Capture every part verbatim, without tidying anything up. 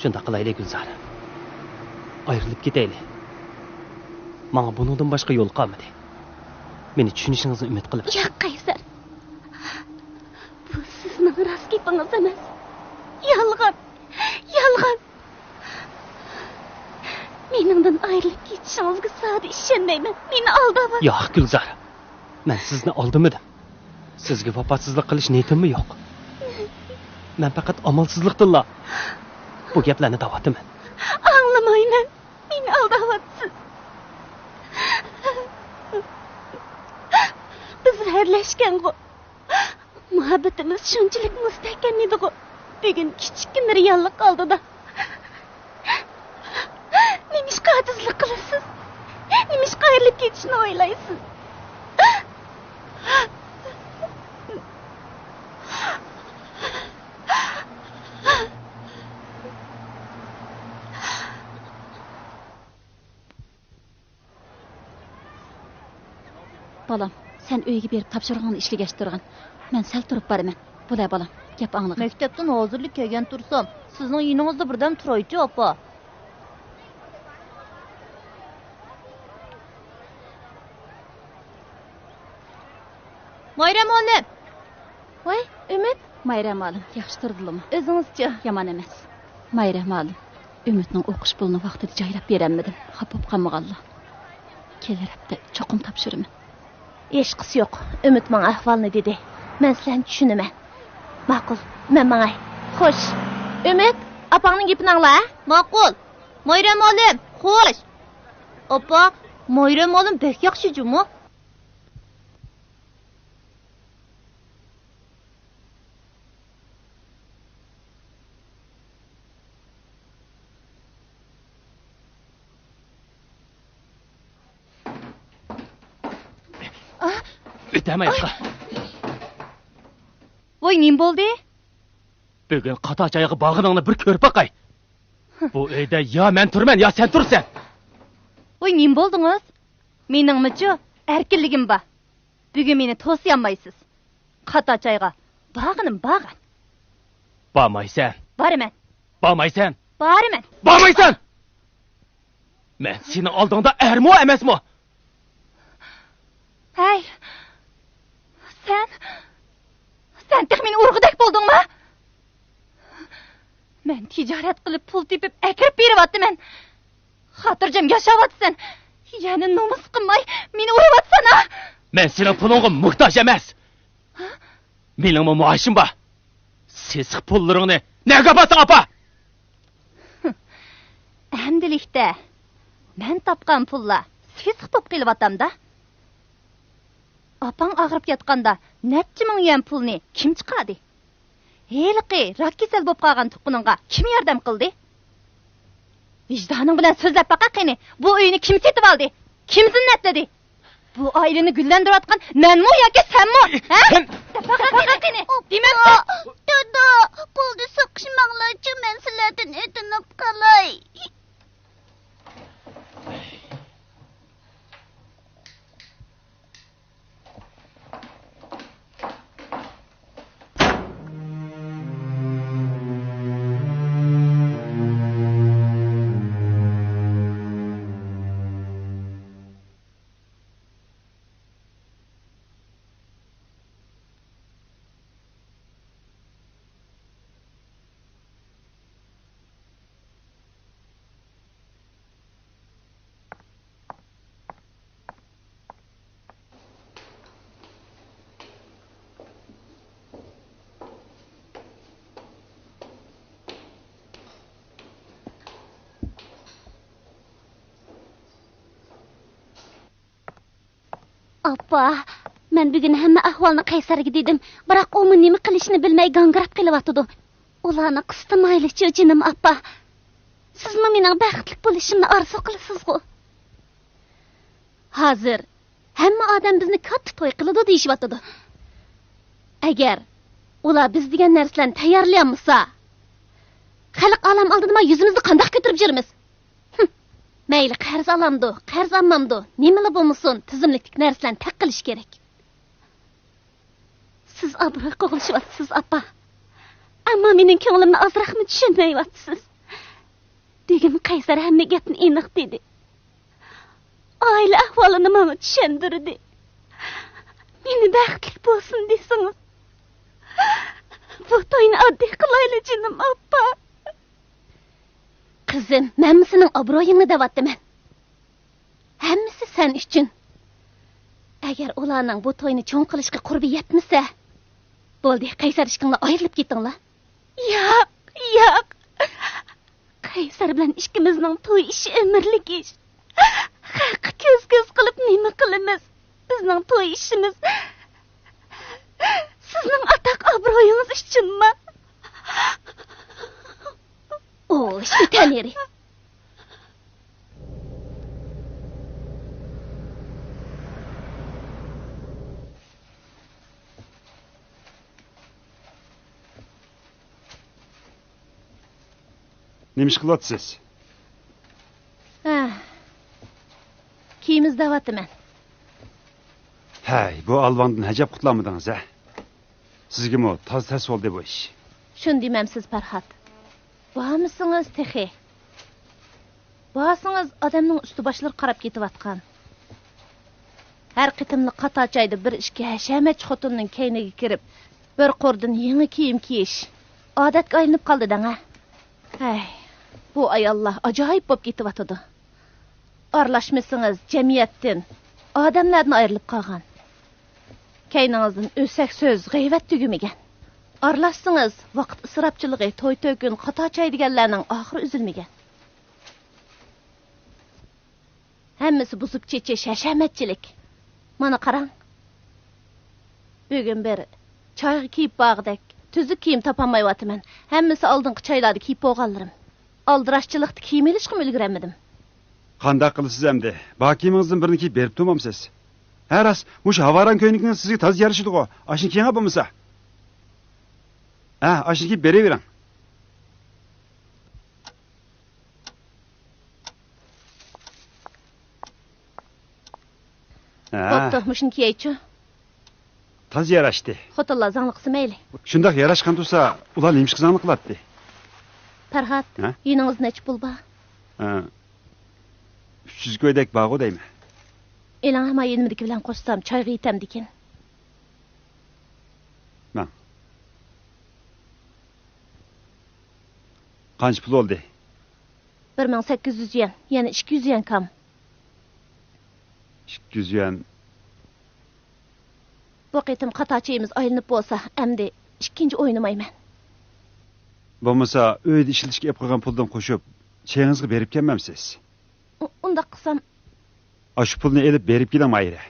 شۇنداق قىلايلى، گۈلزار. ئايرىلىپ كېتەيلى. ماڭا بۇنىڭدىن باشقا يول قالمىدى. مېنى چۈشىنىشىڭىزنى ئۈمىد قىلىمەن. ياق، قەيسەر. بۇ سىزنىڭ راست گېپىڭىز ئەمەس. يالغان. يالغان. مېنىڭدىن ئايرىلىپ كېتىشىڭىزگە زادى ئىشەنمەيمەن. مېنى ئالداۋاتىسىز. ياق، گۈلزار. مەن سىزنى ئالدىمىدىم. سىزگە ۋاپاسىزلىق قىلىش نىيىتىممۇ يوق. مەن پەقەت ئامالسىزلىقتىنلا بۇ گەپلەرنى دەۋاتىمەن. ئاڭلىمايمەن. مېنى ئالداۋاتىسىز. بىز ھەرلەشكەنغۇ. مۇھەببىتىمىز شۇنچىلىك مۇستەھكەم ئىدىغۇ. بۈگۈن كىچىككىنە رېئاللىق ئالدىدا نېمىشقا ئاجىزلىق قىلىسىز؟ نېمىشقا ئايرىلىپ كېتىشنى ئويلايسىز؟ بالام، سەن ئۆيگە بېرىپ تاپشۇرۇقۇڭنى ئىشلىگەچ تۇرغىن. مەن سەل تۇرۇپ بارىمەن. بولە، بالام، گەپ ئاڭلىغىن. مەكتەپتىن ھازىرلا كەلگەن تۇرسام، سىزنىڭ يېنىڭىزدا بىردەم تۇرايچۇ، ئاپا. مايرا مۇئەللىم! ۋاي، ئۈمىد! مايرا مۇئەللىم، ياخشى تۇردىلىمۇ؟ ئۆزىڭىزچۇ؟ يامان ئەمەس. مايرا مۇئەللىم، ئۈمىدنىڭ ئوقۇش پۇلىنى ۋاقتىدا جايلاپ بېرەلمىدىم. خاپا بولۇپ قالمىغانلا. كېلەر ھەپتە چوقۇم تاپشۇرىمەن. ھېچقىسى يوق. ئۈمىد ماڭا ئەھۋالنى دېدى. مەن سىلەرنى چۈشىنىمەن. ماقۇل، مەن ماڭاي. خوش. ئۈمىد، ئاپاڭنىڭ گېپىنى ئاڭلا، ھە؟ ماقۇل. مايرا مۇئەللىم، خوش. ئاپا، مايرا مۇئەللىم بەك ياخشى جۇمۇ. ئۆتەمەي ياققا. ۋاي، نېمە بولدى؟ بۈگۈن قاتا چايغا بارغىنىڭنى بىر كۆرۈپ باقاي. بۇ ئۆيدە يا مەن تۇرىمەن، يا سەن تۇرىسەن. ۋاي، نېمە بولدىڭىز؟ مېنىڭمۇچۇ ئەركىنلىكىم بار. بۈگۈن مېنى توسىيالمايسىز. قاتا چايغا بارغىنىم بارغان. بارمايسەن. بارىمەن. بارمايسەن. بارىمەن. بارمايسەن! مەن سېنىڭ ئالدىڭدا ئەرمۇ ئەمەسمۇ؟ ھەي، سەن، سەن تېخى مېنى ئۇرغۇدەك بولدۇڭما؟ مەن تىجارەت قىلىپ پۇل تېپىپ ئەكىرىپ بېرىۋاتىمەن. خاتىرجەم ياشاۋاتىسەن. يەنە نومۇس قىلماي مېنى ئۇرۇۋاتىسەن ھە؟ مەن سېنىڭ پۇلۇڭغا موھتاج ئەمەس. مېنىڭمۇ مائاشىم بار. سېسىق پۇللىرىڭنى نەگە ئاپارساڭ ئاپار! ئەمدىلىكتە مەن تاپقان پۇللار سېسىق بولۇپ قېلىۋاتامدا. ئاپاڭ ئاغرىپ ياتقاندا نەچچە مىڭ يۈەن پۇلنى كىم چىقاردى؟ ھېلىقى راك كېسەل بولۇپ قالغان تۇغقىنىڭغا كىم ياردەم قىلدى؟ ۋىجدانىڭ بىلەن سۆزلەپ باقە قېنى، بۇ ئۆينى كىم سېتىۋالدى؟ كىم زىننەتلىدى؟ بۇ ئائىلىنى گۈللەندۈرۈۋاتقان مەنمۇ ياكى سەنمۇ؟ ھە؟ سەن دەپ باقە قېنى، دېمەمدۇ؟ دادا، بولدى، سوقۇشماڭلارچۇ، مەن سىلەردىن ئۆتۈنۈپ قالاي. ئاپا، مەن بۈگۈن ھەممە ئەھۋالنى قەيسەرگە دېدىم، بىراق ئۇمۇ نېمە قىلىشنى بىلمەي گاڭگىراپ قېلىۋاتىدۇ. ئۇلارنى قىستىمايلىچۇ، جېنىم ئاپا. سىزمۇ مېنىڭ بەختلىك بولۇشۇمنى ئارزۇ قىلىسىزغۇ؟ ھازىر ھەممە ئادەم بىزنى كاتتا توي قىلىدۇ دېيىشىۋاتىدۇ. ئەگەر ئۇلار بىز دېگەن نەرسىلەرنى تەييارلىيالمىسا، خەلق ئالەم ئالدىدا ما يۈزىمىزنى قانداق كۆتۈرۈپ يۈرىمىز؟ ھىم. مەيلى قەرز ئالامدۇ، قەرز ئالمامدۇ، نېمىلا بولمىسۇن، تىزىملىكتىكى نەرسىلەرنى تەق قىلىش كېرەك. سىز ئابرۇي قوغلىشىۋاتىسىز، ئاپا. ئەمما مېنىڭ كۆڭلۈمنى ئازراقمۇ چۈشەنمەيۋاتىسىز. بۈگۈن قەيسەر ھەممە گەپنى ئېنىق دېدى. ئائىلە ئەھۋالىنى ماڭا چۈشەندۈردى. مېنى بەختلىك بولسۇن دېسىڭىز، بۇ توينى ئاددىي قىلايلى، جېنىم ئاپا. قىزىم، مەنمۇ سېنىڭ ئابرۇيۇڭنى دەۋاتىمەن. ھەممىسى سەن ئۈچۈن. ئەگەر ئۇلارنىڭ بۇ توينى چوڭ قىلىشقا قۇربى يەتمىسە، بولدى، قەيسەر ئىككىڭلار ئايرىلىپ كېتىڭلار. ياق، ياق. قەيسەر بىلەن ئىككىمىزنىڭ توي ئىشى ئۆمۈرلۈك ئىش. خەققە كۆز-كۆز قىلىپ نېمە قىلىمىز؟ بىزنىڭ توي ئىشىمىز سىزنىڭ ئاتاق ئابرۇيىڭىز ئۈچۈنمۇ؟ ئوش، ئۆتەلىرى. نېمە ئىش قىلىۋاتىسىز؟ ھە، كىيىم ئىزدەۋاتىمەن. ھەي، بۇ ئالۋاندىن ئەجەب قۇتۇلالمىدىڭىز ھە؟ سىزگىمۇ تازا تەس بولدى بۇ ئىش. شۇنى دېمەمسىز، پەرھات؟ بارمىسىڭىز تېخى. بارسىڭىز، ئادەمنىڭ ئۈستى باشلىرى قاراپ كېتىۋاتقان. ھەر قېتىملىق قاتار چايدا بىر ئىككى ھەشەمەتچى خوتۇننىڭ كەينىگە كىرىپ، بىر قۇردىن يېڭى كىيىم كىيىش ئادەتكە ئايلىنىپ قالدى دەڭە. ھەي، بۇ ئاياللار ئاجايىپ بولۇپ كېتىۋاتىدۇ. ئارىلاشمىسىڭىز، جەمئىيەتتىن، ئادەملەردىن ئايرىلىپ قالغان. كەينىڭىزدىن ئۆسەك سۆز، غەيۋەت تۈگىمىگەن. ئارىلاشسىڭىز، ۋاقىت ئىسراپچىلىقى، توي-تۆكۈن، قاتار چاي دېگەنلەرنىڭ ئاخىرى ئۈزۈلمىگەن. ھەممىسى بۇزۇپ چېچىش، ھەشەمەتچىلىك. مانا قاراڭ. بۈگۈن بىر چايغا كىيىپ بارغۇدەك تۈزۈك كىيىم تاپالمايۋاتىمەن. ھەممىسى ئالدىنقى چايلاردا كىيىپ بولغانلىرىم. ئالدىراشچىلىقتا كىيىم ئېلىشقىمۇ ئۈلگۈرەلمىدىم. قانداق قىلىسىز ئەمدى؟ بار كىيىمىڭىزدىن بىرنى كىيىپ بېرىپ تۇرمامسىز؟ ھە راست، مۇشۇ ھاۋاراڭ كۆينىكىڭىز سىزگە تازا يارىشىدىغۇ. ئاشۇنى كىيىڭە بولمىسا. ھە، ئاشۇنى كىيىپ بېرىۋېرىڭ. ھە. بوپتۇ، مۇشۇنى كىيەيچۇ. تازا ياراشتى. خوتۇنلار زاڭلىق قىلسا مەيلى. شۇنداق ياراشقان تۇرسا، ئۇلار نېمىشقا زاڭلىق قىلاتتى؟ پەرھات، ھە؟ يېنىڭىزدا نەچچە پۇل بار؟ ھە. ئۈچ يۈز كويدەك بارغۇ دەيمەن. ئېلىڭ، ھەمما يېنىمدىكى بىلەن قوشسام، چايغا يېتەمدىكىن. ماڭ. قانچە پۇل بولدى؟ بىر مىڭ سەككىز يۈز يۈەن، يەنە ئىككى يۈز يۈەن كام. ئىككى يۈز يۈەن. بۇ قېتىم قاتار چېيىمىز ئايلىنىپ بولسا، ئەمدى ئىككىنچى ئوينىمايمەن. بولمىسا، ئۆيدە ئىشلىتىشكە ئېلىپ قويغان پۇلدىن قوشۇپ، چېيىڭىزغا بېرىپ كەلمەمسىز؟ ئۇ-، ئۇنداق قىلسام. ئاشۇ پۇلنى ئېلىپ بېرىپ كېلىڭ، ماھىرە.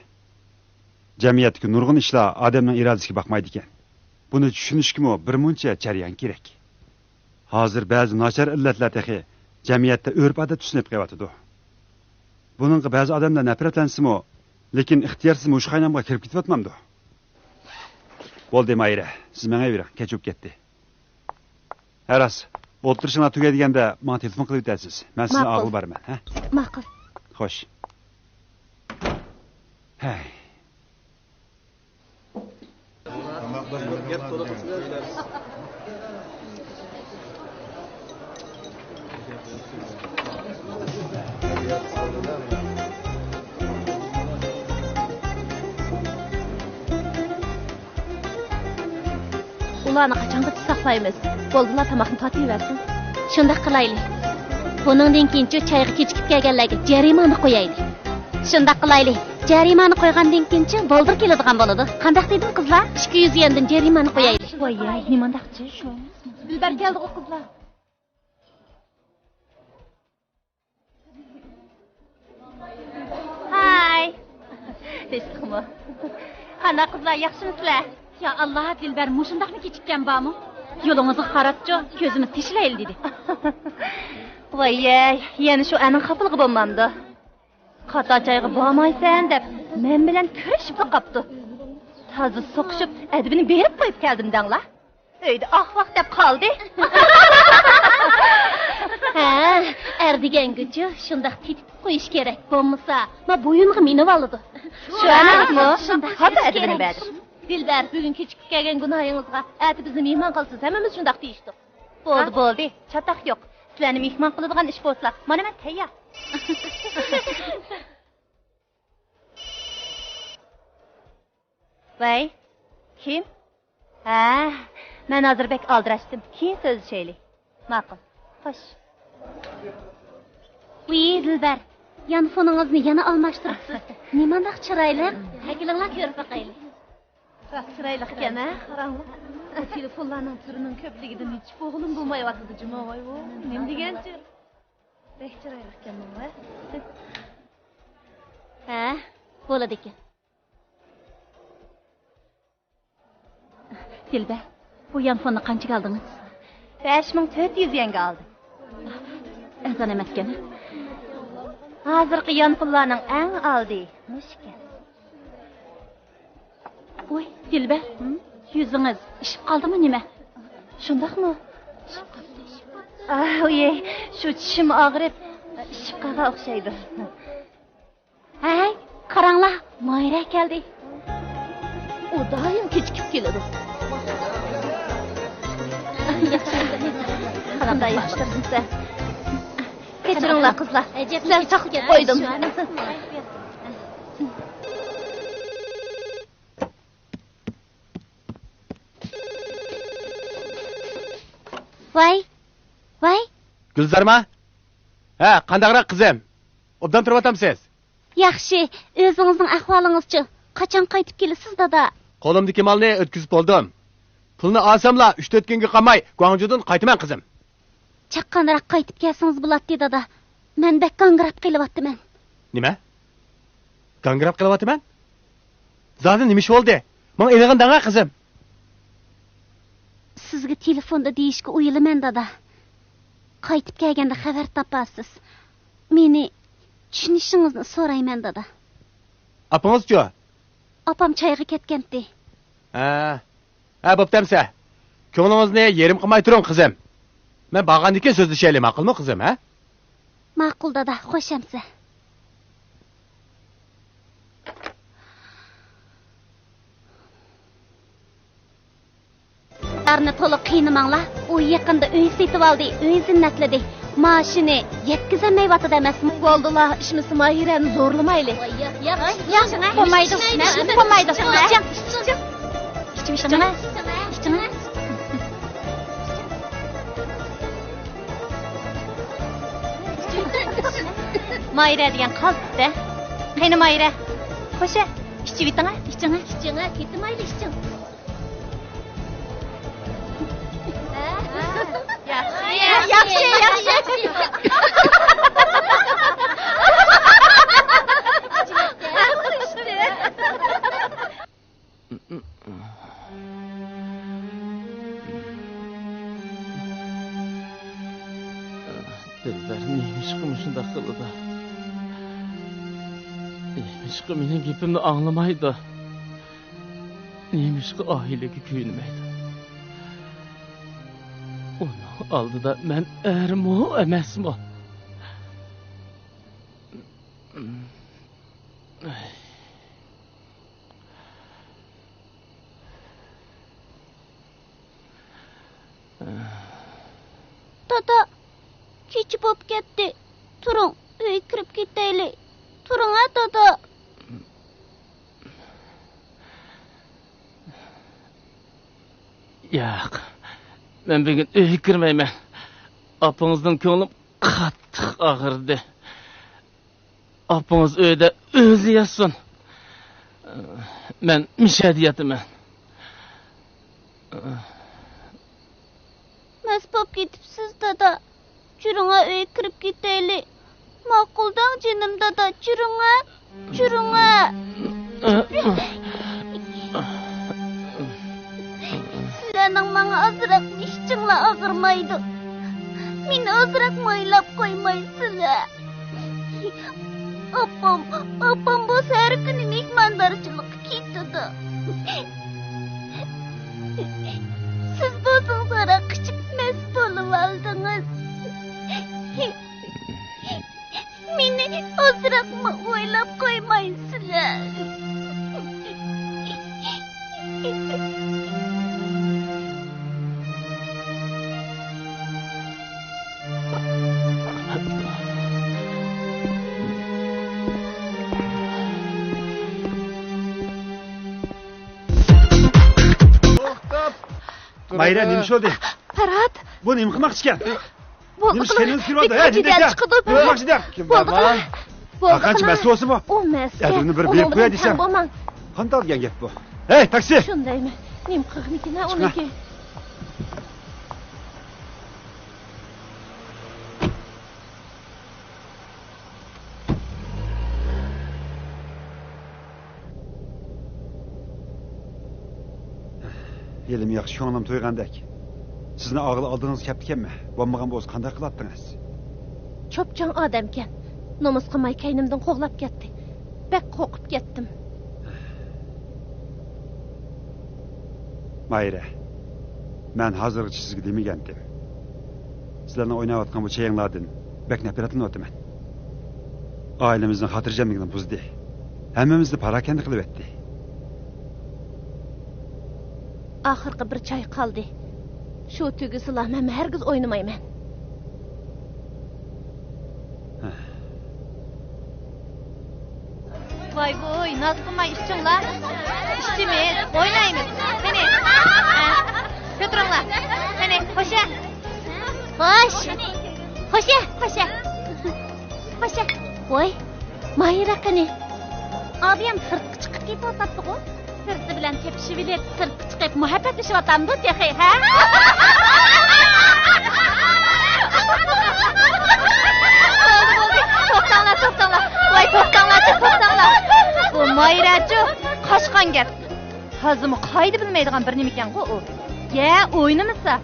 جەمئىيەتتىكى نۇرغۇن ئىشلار ئادەمنىڭ ئىرادىسىگە باقمايدىكەن. بۇنى چۈشىنىشكىمۇ بىر مۇنچە جەريان كېرەك. ھازىر بەزى ناچار ئىللەتلەر تېخى جەمئىيەتتە ئۆرپ-ئادەتكە سىڭىپ قېلىۋاتىدۇ. بۇنىڭغا بەزى ئادەملەر نەپرەتلەنسىمۇ، لېكىن ئىختىيارسىز مۇشۇ قاينامغا كىرىپ كېتىۋاتمامدۇ؟ بولدى، ماھىرە، سىز مېڭىۋېرىڭ، كەچ بولۇپ كەتتى. ھە راست، ئولتۇرۇشۇڭلار تۈگەيدىگەندە ماڭا تېلېفون قىلىۋېتەرسىز. مەن سىزنى ماقۇل. ئالغىلى بارىمەن، ھە؟ ماقۇل. خوش. ھەي. ئۇلارنى قاچانغىچە ساقلايمىز؟ بولدىلا، تاماقنى تارتىۋەرسۇن. شۇنداق قىلايلى. بۇنىڭدىن كېيىنچۇ چايغا كېچىكىپ كەلگەنلەرگە جەرىمانە قويايلى. شۇنداق قىلايلى. جەرىمانە قويغاندىن كېيىنچۇ بولدۇر كېلىدىغان بولىدۇ. قانداق دېدىم، قىزلار؟ ئىككى يۈز يۈەندىن جەرىمانە قويايلى. ۋاي، نېمانداقچى شۇ؟ دىلبەر كەلدىغۇ، قىزلار. ھاي. تىنچلىقمۇ؟ قانداق قىزلار، ياخشىمۇسىلەر؟ يا ئاللا، دىلبەر مۇشۇنداقمۇ كېچىككەن بارمۇ؟ يولىڭىزغا قاراپچۇ، كۆزىمىز تېشىلايلى دېدى. ۋاييەي، يەنە شۇ ئەرنىڭ خاپىلىقى بولمامدۇ؟ قاتار چايغا بارمايسەن دەپ مەن بىلەن كۆرۈشۈپلا قاپتۇ. تازا سوقۇشۇپ، ئەدىپىنى بېرىپ قويۇپ كەلدىم دەڭلار. ئۆيدە ئاھ-ۋاھ دەپ قالدى. ھە، ئەر دېگەنگىچۇ شۇنداق تېتىتىپ قويۇش كېرەك، بولمىسا ما بويۇنغا مىنىۋالىدۇ. شۇ ئەمەسمۇ؟ شۇنداق خاتا قىلىش ئەدىپىنى كېرەك. بەردى. دىلبەر، بۈگۈن كېچىكىپ كەلگەن گۇناھىڭىزغا ئەتە بىزنى مېھمان قىلىسىز، ھەممىمىز شۇنداق دېيىشتۇق. بولدى، ھە؟ بولدى، چاتاق يوق. سىلەرنى مېھمان قىلىدىغان ئىش بولسىلا، مانا مەن تەييار. ۋەي، كىم؟ ھە، مەن ھازىر بەك ئالدىراشتىم. كېيىن سۆزلىشەيلى. ماقۇل. خوش. ۋىي، دىلبەر، يانفونىڭىزنى يەنە ئالماشتۇرۇپسىز. نېمانداق چىرايلىق. ئەكېلىڭلار، كۆرۈپ باقايلى. راست چىرايلىق ئىكەن، ھە؟ قاراڭلار. بۇ تېلېفونلارنىڭ تۈرىنىڭ كۆپلۈكىدىن ھېچ ئوغلۇم بولمايۋاتىدۇ جۇمۇ. ۋاي، ۋو، نېمە دېگەن تۈر؟ بەك چىرايلىق ئىكەن بۇ، ھە؟ ھە، بولىدىكەن. دىلبەر، بۇ يانفوننى قانچىگە ئالدىڭىز؟ بەش مىڭ تۆت يۈز يۈەنگە ئالدىم. ئەرزان ئەمەسكەن. ھازىرقى يانفونلارنىڭ ئەڭ ئالدى مۇشۇكەن. ۋوي، دىلبەر، ھىم؟ يۈزىڭىز ئىششىپ قالدىمۇ نېمە؟ شۇنداقمۇ؟ ئاھ، ئۇيەي، شۇ چىشىم ئاغرىپ، ئىششىپ قالغان ئوخشايدۇ. ھەي، قاراڭلار، ماھىرە كەلدى. ئۇ دائىم كېچىكىپ كېلىدۇ. قانداق ياخشى تۇرسىز سەن؟ كەچۈرۈڭلار، قىزلار. سىلەرنى چاقىرتىپ قويدۇم. ۋاي، ۋاي. گۈلزارما؟ ھە، قانداقراق قىزىم؟ ئوبدان تۇرۇۋاتامسىز؟ ياخشى، ئۆزىڭىزنىڭ ئەھۋالىڭىزچۇ؟ قاچان قايتىپ كېلىسىز، دادا؟ قولۇمدىكى مالنى ئۆتكۈزۈپ بولدۇم. پۇلنى ئالساملا، ئۈچ-تۆت كۈنگە قالماي گۇاڭجۇدىن قايتىمەن، قىزىم. چاققانراق قايتىپ كەلسىڭىز بولاتتى، دادا. مەن بەك گاڭگىراپ قېلىۋاتىمەن. نېمە؟ گاڭگىراپ قېلىۋاتىمەن؟ زادى نېمە ئىش بولدى؟ ماڭا ئېنىقىنى دەڭە، قىزىم. سىزگە تېلېفوندا دېيىشكە ئۇيىلىمەن، دادا. قايتىپ كەلگەندە خەۋەر تاپارسىز. مېنى چۈشىنىشىڭىزنى سورايمەن، دادا. ئاپىڭىزچۇ؟ ئاپام چايغا كەتكەنتى. ھە. ھە، بوپتۇ ئەمسە. كۆڭلىڭىزنى يېرىم قىلماي تۇرۇڭ، قىزىم. مەن بارغاندىن كېيىن سۆزلىشەيلى، ماقۇلمۇ، قىزىم، ھە؟ ماقۇل، دادا. خوش ئەمسە. دارنى تولا قىينىماڭلار. ئۇ يېقىندا ئۆي سېتىۋالدى، ئۆي زىننەتلىدى. مائاشىنى يەتكۈزەلمەيۋاتىدۇ ئەمەسمۇ؟ بولدىلا، ئىشمىسا ماھىرەنى زورلىمايلى. ياق، ياق، ياق، بولمايدۇ. بولمايدۇ. ئىچىڭ، ئىچىڭ. ئىچىڭ، ئىچىڭ. ماھىرە دېگەن قالتىس-دە. قېنى ماھىرە، خوشە، ئىچىۋېتىڭە. ئىچىڭە، ئىچىڭە، كېتىمايلى ئىچىڭ. ياخشى، ياخشى، ياخشى. دىلبەر نېمىشقا مۇشۇنداق قىلىدۇ؟ نېمىشقا مېنىڭ گېپىمنى ئاڭلىمايدۇ؟ نېمىشقا ئائىلىگە كۆيۈنمەيدۇ؟ ئۇنىڭ ئالدىدا مەن ئەرمۇ ئەمەسمۇ؟ دادا، كېچە بوپ كەتتى. تۇرۇڭ، ئۆيگە كىرىپ كېتەيلى. تۇرۇڭ ھە، دادا. ياق، مەن بۈگۈن ئۆيگە كىرمەيمەن. ئاپىڭىزدىن كۆڭلۈم قاتتىق ئاغرىدى. ئاپىڭىز ئۆيدە ئۆزى ياتسۇن. مەن مىشەدە ياتىمەن. مەست بولۇپ كېتىپسىز، دادا. جۈرۈڭە، ئۆيگە كىرىپ كېتەيلى. ماقۇل دەڭ، جېنىم دادا، جۈرۈڭە. جۈرۈڭە. سىلەرنىڭ ماڭا ئازراقمۇ ئىچىڭلار ئاغرىمايدۇ. مېنى ئازراقمۇ ئويلاپ قويمايسىلەر. ئاپام، ئاپام بولسا ھەر كۈنى مېھماندارچىلىققا كېتىدۇ. سىز بولسىڭىز ھاراق ئىچىپ مەست بولۇۋالدىڭىز. مېنى ئازراقمۇ ئويلاپ قويمايسىلەر. ماھىرە، نېمە ئىش بولدى؟ پەرھات! بۇ نېمە قىلماقچىكەن؟ بولدى، نېمە ئىش قىلىڭ. كەينىڭىزگە كىرىۋاتىدۇ؟ ھە، نېمە ئىش؟ چىقىدۇ بۇ. نېمە قىلماقچىدەك؟ بولدى، قىلىڭ. بۇ مەس. ئۇ مەس. ئەدىلنى بىر بېرىپ قوياي دېسەم. بولماڭ. قانداق دېگەن گەپ بۇ؟ ھەي، تاكسى! شۇندايمۇ؟ نېمە قىلغىنىكىن ھە ئۇنىڭكى؟ ھېلىمۇ ياخشى كۆڭلۈم تويغاندەك. سىزنى ئاغىل ئالدىڭىزغا كەپتىكەنمەن. بولمىغان بولسا قانداق قىلاتتىڭىز؟ چوپچاڭ ئادەمكەن. نومۇس قىلماي كەينىمدىن قوغلاپ كەتتى. بەك قورقۇپ كەتتىم. ماھىرە، مەن ھازىرغىچە سىزگە دېمىگەنتىم. سىلەرنىڭ ئويناۋاتقان بۇ چېيىڭلاردىن بەك نەپرەتلىنىۋاتىمەن. ئائىلىمىزنىڭ خاتىرجەملىكىنى بۇزدى. ھەممىمىزنى پاراكەندە قىلىۋەتتى. ئاخىرقى بىر چاي قالدى. شۇ تۈگىسىلا مەن ھەرگىز ئوينىمايمەن. ھە. ۋاي ۋۇي، ناز قىلماي ئىچىڭلار. ئىچىمىز، ئوينايمىز. قېنى، ھە، كۆتۈرۈڭلار. قېنى، خوشە. خوش. خوشە، خوشە. خوشە. ۋاي، ماھىرە قېنى؟ ئابىيەم سىرتقا چىقىپ كېتىۋاتاتتىغۇ؟ بىرسى بىلەن تېپىشىۋېلىپ، سىرتقا چىقىپ مۇھەببەتلىشىۋاتامدۇ تېخى، ھە؟ بولدى، بولدى، توختاڭلار، توختاڭلار. ۋاي، توختاڭلارچۇ، توختاڭلار. بۇ ماھىرەچۇ، قاچقان گەپ. تازىمۇ قائىدە بىلمەيدىغان بىر نېمىكەنغۇ ئۇ. يا ئوينىمىسا،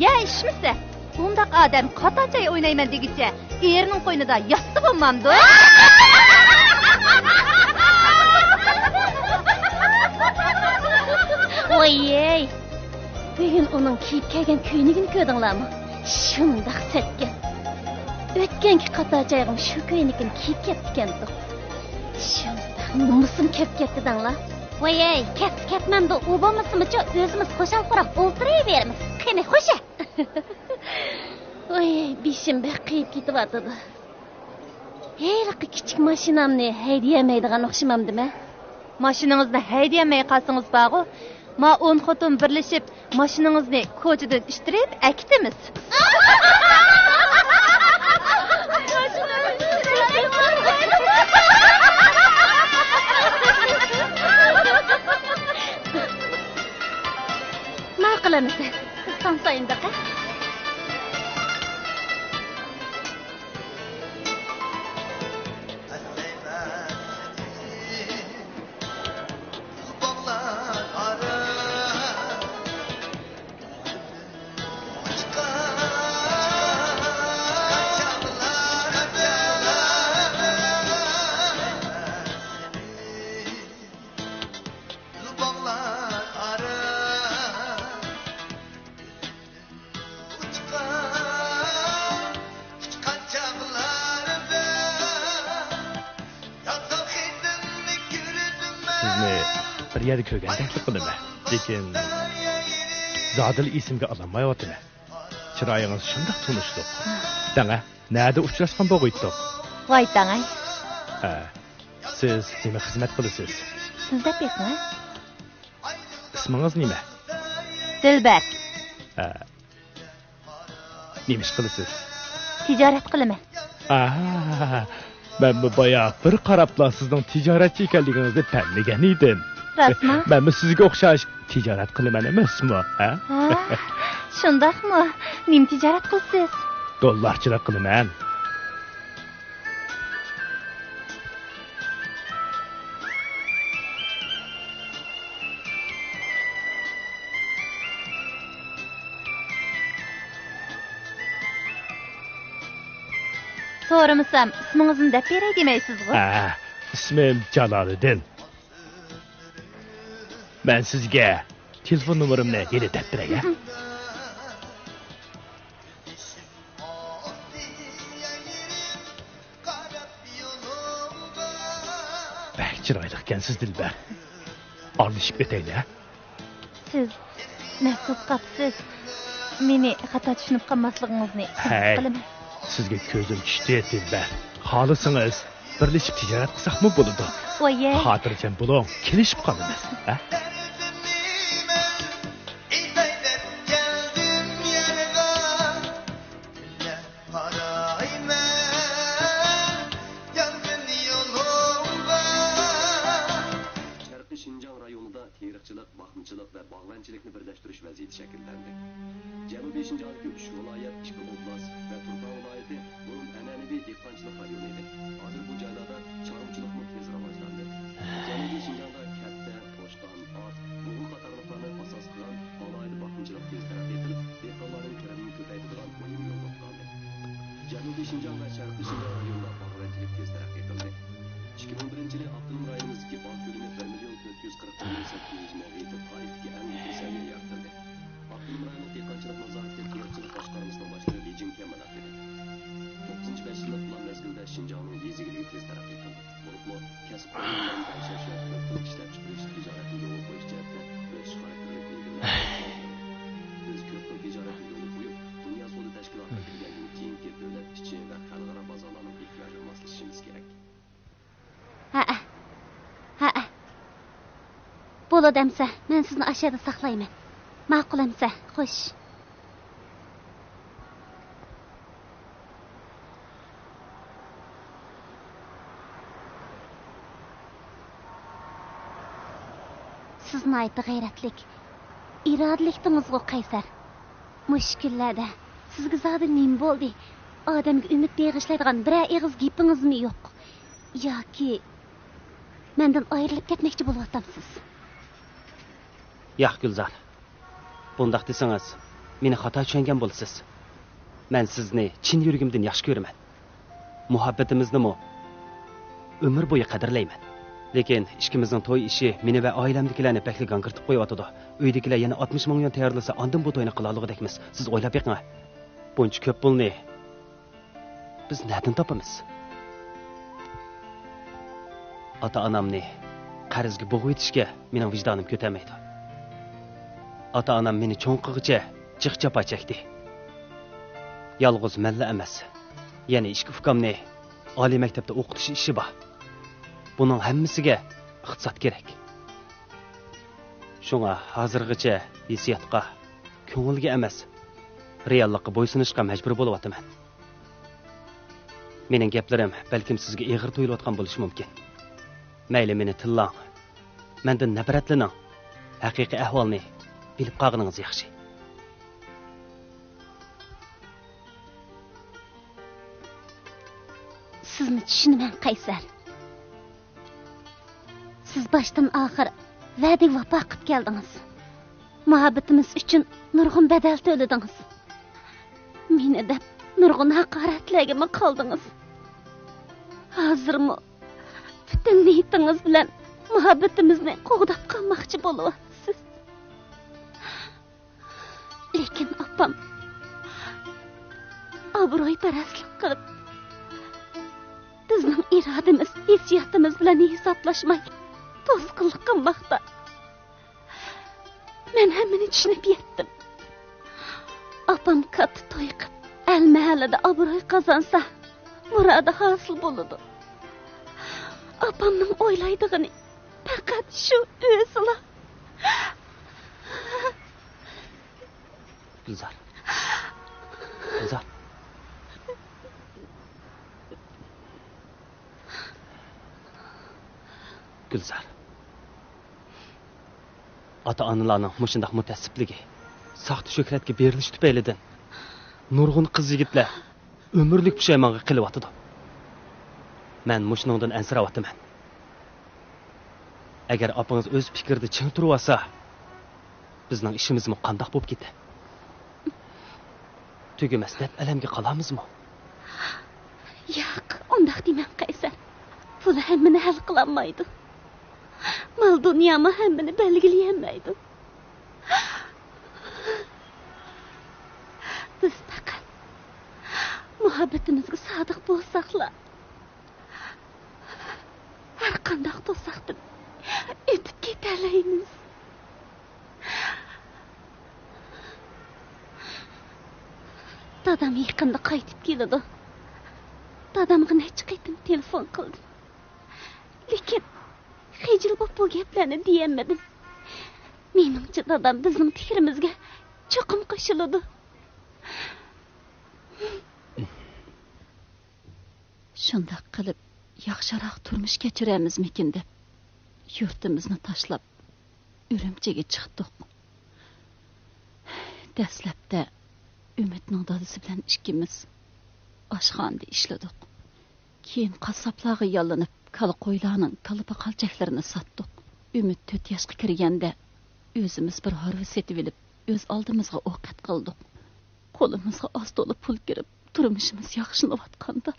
يا ئىچمىسە. بۇنداق ئادەم قاتار چاي ئوينايمەن دېگۈچە، ئېرىنىڭ قوينىدا ياتسا بولمامدۇ؟ ۋاييەي! بۈگۈن ئۇنىڭ كىيىپ كەلگەن كۆينىكىنى كۆردۈڭلارمۇ؟ شۇنداق سەتكەن. ئۆتكەنكى قاتار چايغىمۇ شۇ كۆينىكىنى كىيىپ كەپتىكەنتۇق. شۇنداق نومۇسۇم كەپ كەتتى دەڭلار. ۋاييەي، كەتسە كەتمەمدۇ، ئۇ بولمىسىمۇچۇ، ئۆزىمىز خۇشال-خۇرام ئولتۇرۇۋېرىمىز. قېنى، خوشە! ۋاي، بېشىم بەك قېيىپ كېتىۋاتىدۇ. ھېلىقى كىچىك ماشىنامنى ھەيدىيەلمەيدىغان ئوخشىمامدىمەن؟ ماشىنىڭىزنى ھەيدىيەلمەي قالسىڭىز بارغۇ، ما ئون خوتۇن بىرلىشىپ ماشىنىڭىزنى كوچىدىن ئىتتىرىپ ئەكېتىمىز. ماقۇل ئەمىسە، سىز توڭسايمدىق، ھە؟ سىزنى بىر يەردە كۆرگەندەكلا قىلىمەن، لېكىن زادىلا ئېسىمگە ئالالمايۋاتىمەن. چىرايىڭىز شۇنداق تونۇشلۇق. دەڭە، نەدە ئۇچراشقان بولغىيتتۇق؟ ۋاي تاڭاي. ھە، سىز نېمە خىزمەت قىلىسىز؟ سىز دەپ بېقىڭە. ئىسمىڭىز نېمە؟ دىلبەر. ھە. نېمە ئىش قىلىسىز؟ تىجارەت قىلىمەن. ئاھا، مەنمۇ بايا بىر قاراپلا سىزنىڭ تىجارەتچى ئىكەنلىكىڭىزنى پەملىگەن ئىدىم. راستمۇ؟ مەنمۇ سىزگە ئوخشاش تىجارەت قىلىمەن ئەمەسمۇ، ھە؟ ھە؟ شۇنداقمۇ؟ نېمە تىجارەت قىلىسىز؟ دوللارچىلىق قىلىمەن. سورىمىسام، ئىسمىڭىزنى دەپ بېرەي دېمەيسىزغۇ؟ ھە، ئىسمىم جالالىدىن. مەن سىزگە تېلېفون نومۇرۇمنى ھېلى دەپ بېرەي، ھە؟ بەك چىرايلىقكەنسىز، دىلبەر. ئارىلىشىپ ئۆتەيلى، ھە؟ سىز مەھسۇس قاپسىز. مېنى خاتا چۈشىنىپ قالماسلىقىڭىزنى ئۈمىد قىلىمەن. سىزگە كۆزۈم چۈشتى، دىلبەر. خالىسىڭىز، بىرلىشىپ تىجارەت قىلساقمۇ بولىدۇ. ۋاييە. خاتىرجەم بولۇڭ، كېلىشىپ قالىمىز، ھە؟ چىلىق، باقمىچىلىق ۋە باغۋەنچىلىكنى بىرلەشتۈرۈش ۋەزىيىتى شەكىللەندى. جەنۇبىي شىنجاڭدىكى ئۈچ ۋىلايەت، ئىككى ئوبلاست ۋە تۇرپان ۋىلايىتى بۇرۇن ئەنئەنىۋى دېھقانچىلىق رايونى ئىدى. ھازىر بۇ جايلاردا چارۋىچىلىقمۇ تېز راۋاجلاندى. جەنۇبىي شىنجاڭدا كەپتەر، توشقان، ئات، بۇغا قاتارلىقلارنى ئاساس قىلغان ئالاھىدە باقمىچىلىق تېز تەرەققىي قىلىپ، دېھقانلارنىڭ كىرىمىنى كۆپەيتىدىغان مۇھىم يول بولۇپ قالدى. جەنۇبىي شىنجاڭ ۋە شەرقىي شىنجاڭ رايونىدا باغۋەنچىلىك تېز تەرەققىي قىلدى. ئىككى مىڭ بىرىنچى يىلى ئاپتونوم رايونىمىزدىكى باغ كۆلىمى بىر مىليون تۆت يۈز قىرىق بىر مىڭ سەككىز يۈز مېڭە يېتىپ، تارىختىكى ئەڭ يۇقىرى سەۋىيەگە ئېرىشتى. ئاپتونوم رايونلۇق دېھقانچىلىق نازارىتى تېرىقچىلىق باشقارمىسىنىڭ باشلىقى لى جىڭكيەن مۇنداق دېدى: توققۇزىنچى بەش يىللىق پىلان مەزگىلىدە شىنجاڭنىڭ يېزا ئىگىلىكى تېز تەرەققىي قىلدى. بولۇپمۇ كەسىپ ئورنىنى تەڭشەش ۋە كۆپ خىل ئىشلەپچىقىرىش تىجارەتنى يولغا قويۇش جەھەتتە ئۆسۈش خاراكتېرلىك ئىلگىرىلەش. بىز كۆپ خىل تىجارەتنى يولغا قويۇپ، دۇنيا سودا تەشكىلاتىغا كىرگەندىن كېيىنكى دۆلەت ئىچى ۋە خەلقئارا بازارلارنىڭ ئېھتىياجىغا ماسلىشىشىمىز كېرەك. ھەئە. ھەئە. بولىدۇ ئەمسە، مەن سىزنى ئاشۇ يەردە ساقلايمەن. ماقۇل ئەمسە، خوش. سىز ناھايىتى غەيرەتلىك، ئىرادىلىكتىڭىزغۇ، قەيسەر. مۇشۇ كۈنلەردە سىزگە زادى نېمە بولدى؟ ئادەمگە ئۈمىد بېغىشلايدىغان بىرەر ئېغىز گېپىڭىزمۇ يوق. ياكى مەندىن ئايرىلىپ كەتمەكچى بولۇۋاتامسىز؟ ياق، گۈلزار. بۇنداق دېسىڭىز، مېنى خاتا چۈشەنگەن بولىسىز. مەن سىزنى چىن يۈرىكىمدىن ياخشى كۆرىمەن. مۇھەببىتىمىزنىمۇ ئۆمۈر بويى قەدىرلەيمەن. لېكىن ئىككىمىزنىڭ توي ئىشى مېنى ۋە ئائىلەمدىكىلەرنى بەكلا گاڭگىرىتىپ قويۇۋاتىدۇ. ئۆيدىكىلەر يەنە ئاتمىش مىڭ يۈەن تەييارلىسا، ئاندىن بۇ توينى قىلالىغۇدەكمىز. سىز ئويلاپ بېقىڭ. بۇنچە كۆپ پۇلنى بىز نەدىن تاپىمىز؟ ئاتا-ئانامنى قەرزگە بوغۇۋېتىشكە مېنىڭ ۋىجدانىم كۆتەرمەيدۇ. ئاتا-ئانام مېنى چوڭ قىلغۇچە جىق جاپا چەكتى. يالغۇز مەنلا ئەمەس، يەنە ئىككى ئۇكامنى ئالىي مەكتەپتە ئوقۇتۇش ئىشى بار. بۇنىڭ ھەممىسىگە ئىقتىساد كېرەك. شۇڭا ھازىرغىچە ھېسسىياتقا، كۆڭۈلگە ئەمەس، رېئاللىققا بويسۇنۇشقا مەجبۇر بولۇۋاتىمەن. مېنىڭ گەپلىرىم بەلكىم سىزگە ئېغىر تۇيۇلۇۋاتقان بولۇشى مۇمكىن. مەيلى، مېنى تىللاڭ، مەندىن نەپرەتلىنىڭ، ھەقىقىي ئەھۋالنى بىلىپ قالغىنىڭىز ياخشى. سىزنى چۈشىنىمەن، قەيسەر. سىز باشتىن ئاخىر ۋەدىگە ۋاپا قىپ كەلدىڭىز. مۇھەببىتىمىز ئۈچۈن نۇرغۇن بەدەل تۆلىدىڭىز. مېنى دەپ نۇرغۇن ھاقارەتلەرگىمۇ قالدىڭىز. ھازىرمۇ پۈتۈن نىيىتىڭىز بىلەن مۇھەببىتىمىزنى قوغداپ قالماقچى بولۇۋاتىسىز. لېكىن ئاپام ئابرۇيپەرەسلىك قىلىپ، بىزنىڭ ئىرادىمىز، ھېسسىياتىمىز بىلەن ھېسابلاشماي توسقۇنلۇق قىلماقتا. مەن ھەممىنى چۈشىنىپ يەتتىم. ئاپام كاتتا توي قىپ، ئەل مەھەللىدە ئابرۇي قازانسا، مۇرادى ھاسىل بولىدۇ. ئاپامنىڭ ئويلايدىغىنى پەقەت شۇ ئۆزىلا. گۈلزار. گۈلزار. گۈلزار. ئاتا-ئانىلارنىڭ مۇشۇنداق مۇتەئەسسىپلىكى، ساختا شۆھرەتكە بېرىلىشى تۈپەيلىدىن نۇرغۇن قىز-يىگىتلەر ئۆمۈرلۈك پۇشايمانغا قېلىۋاتىدۇ. مەن مۇشۇنىڭدىن ئەنسىرەۋاتىمەن. ئەگەر ئاپىڭىز ئۆز پىكرىدە چىڭ تۇرۇۋالسا، بىزنىڭ ئىشىمىزمۇ قانداق بولۇپ كېتەر؟ تۈگىمەس دەرد-ئەلەمگە قالامىزمۇ؟ ياق، ئۇنداق دېمەڭ، قەيسەر. پۇل ھەممىنى ھەل قىلالمايدۇ. مال-دۇنيامۇ ھەممىنى بەلگىلىيەلمەيدۇ. بىز پەقەت مۇھەببىتىمىزگە سادىق بولساقلا، ھەر قانداق توساقتىن ئۆتۈپ كېتەلەيمىز. دادام يېقىندا قايتىپ كېلىدۇ. دادامغا نەچچە قېتىم تېلېفون قىلدىم. لېكىن خىجىل بولۇپ بۇ گەپلەرنى دېيەلمىدىم. مېنىڭچە، دادام بىزنىڭ پىكرىمىزگە چوقۇم قوشۇلىدۇ. شۇنداق قىلىپ ياخشىراق تۇرمۇش كەچۈرەرمىزمىكىن دەپ، يۇرتىمىزنى تاشلاپ، ئۈرۈمچىگە چىقتۇق. دەسلەپتە ئۈمىدنىڭ دادىسى بىلەن ئىككىمىز ئاشخانىدا ئىشلىدۇق. كېيىن قاسساپلارغا ياللىنىپ، كالا-قويلارنىڭ كالا-پاقالچەكلىرىنى ساتتۇق. ئۈمىد تۆت ياشقا كىرگەندە، ئۆزىمىز بىر ھارۋا سېتىۋېلىپ، ئۆز ئالدىمىزغا ئوقەت قىلدۇق. قولىمىزغا ئاز تولا پۇل كىرىپ، تۇرمۇشىمىز ياخشىلىنىۋاتقاندا،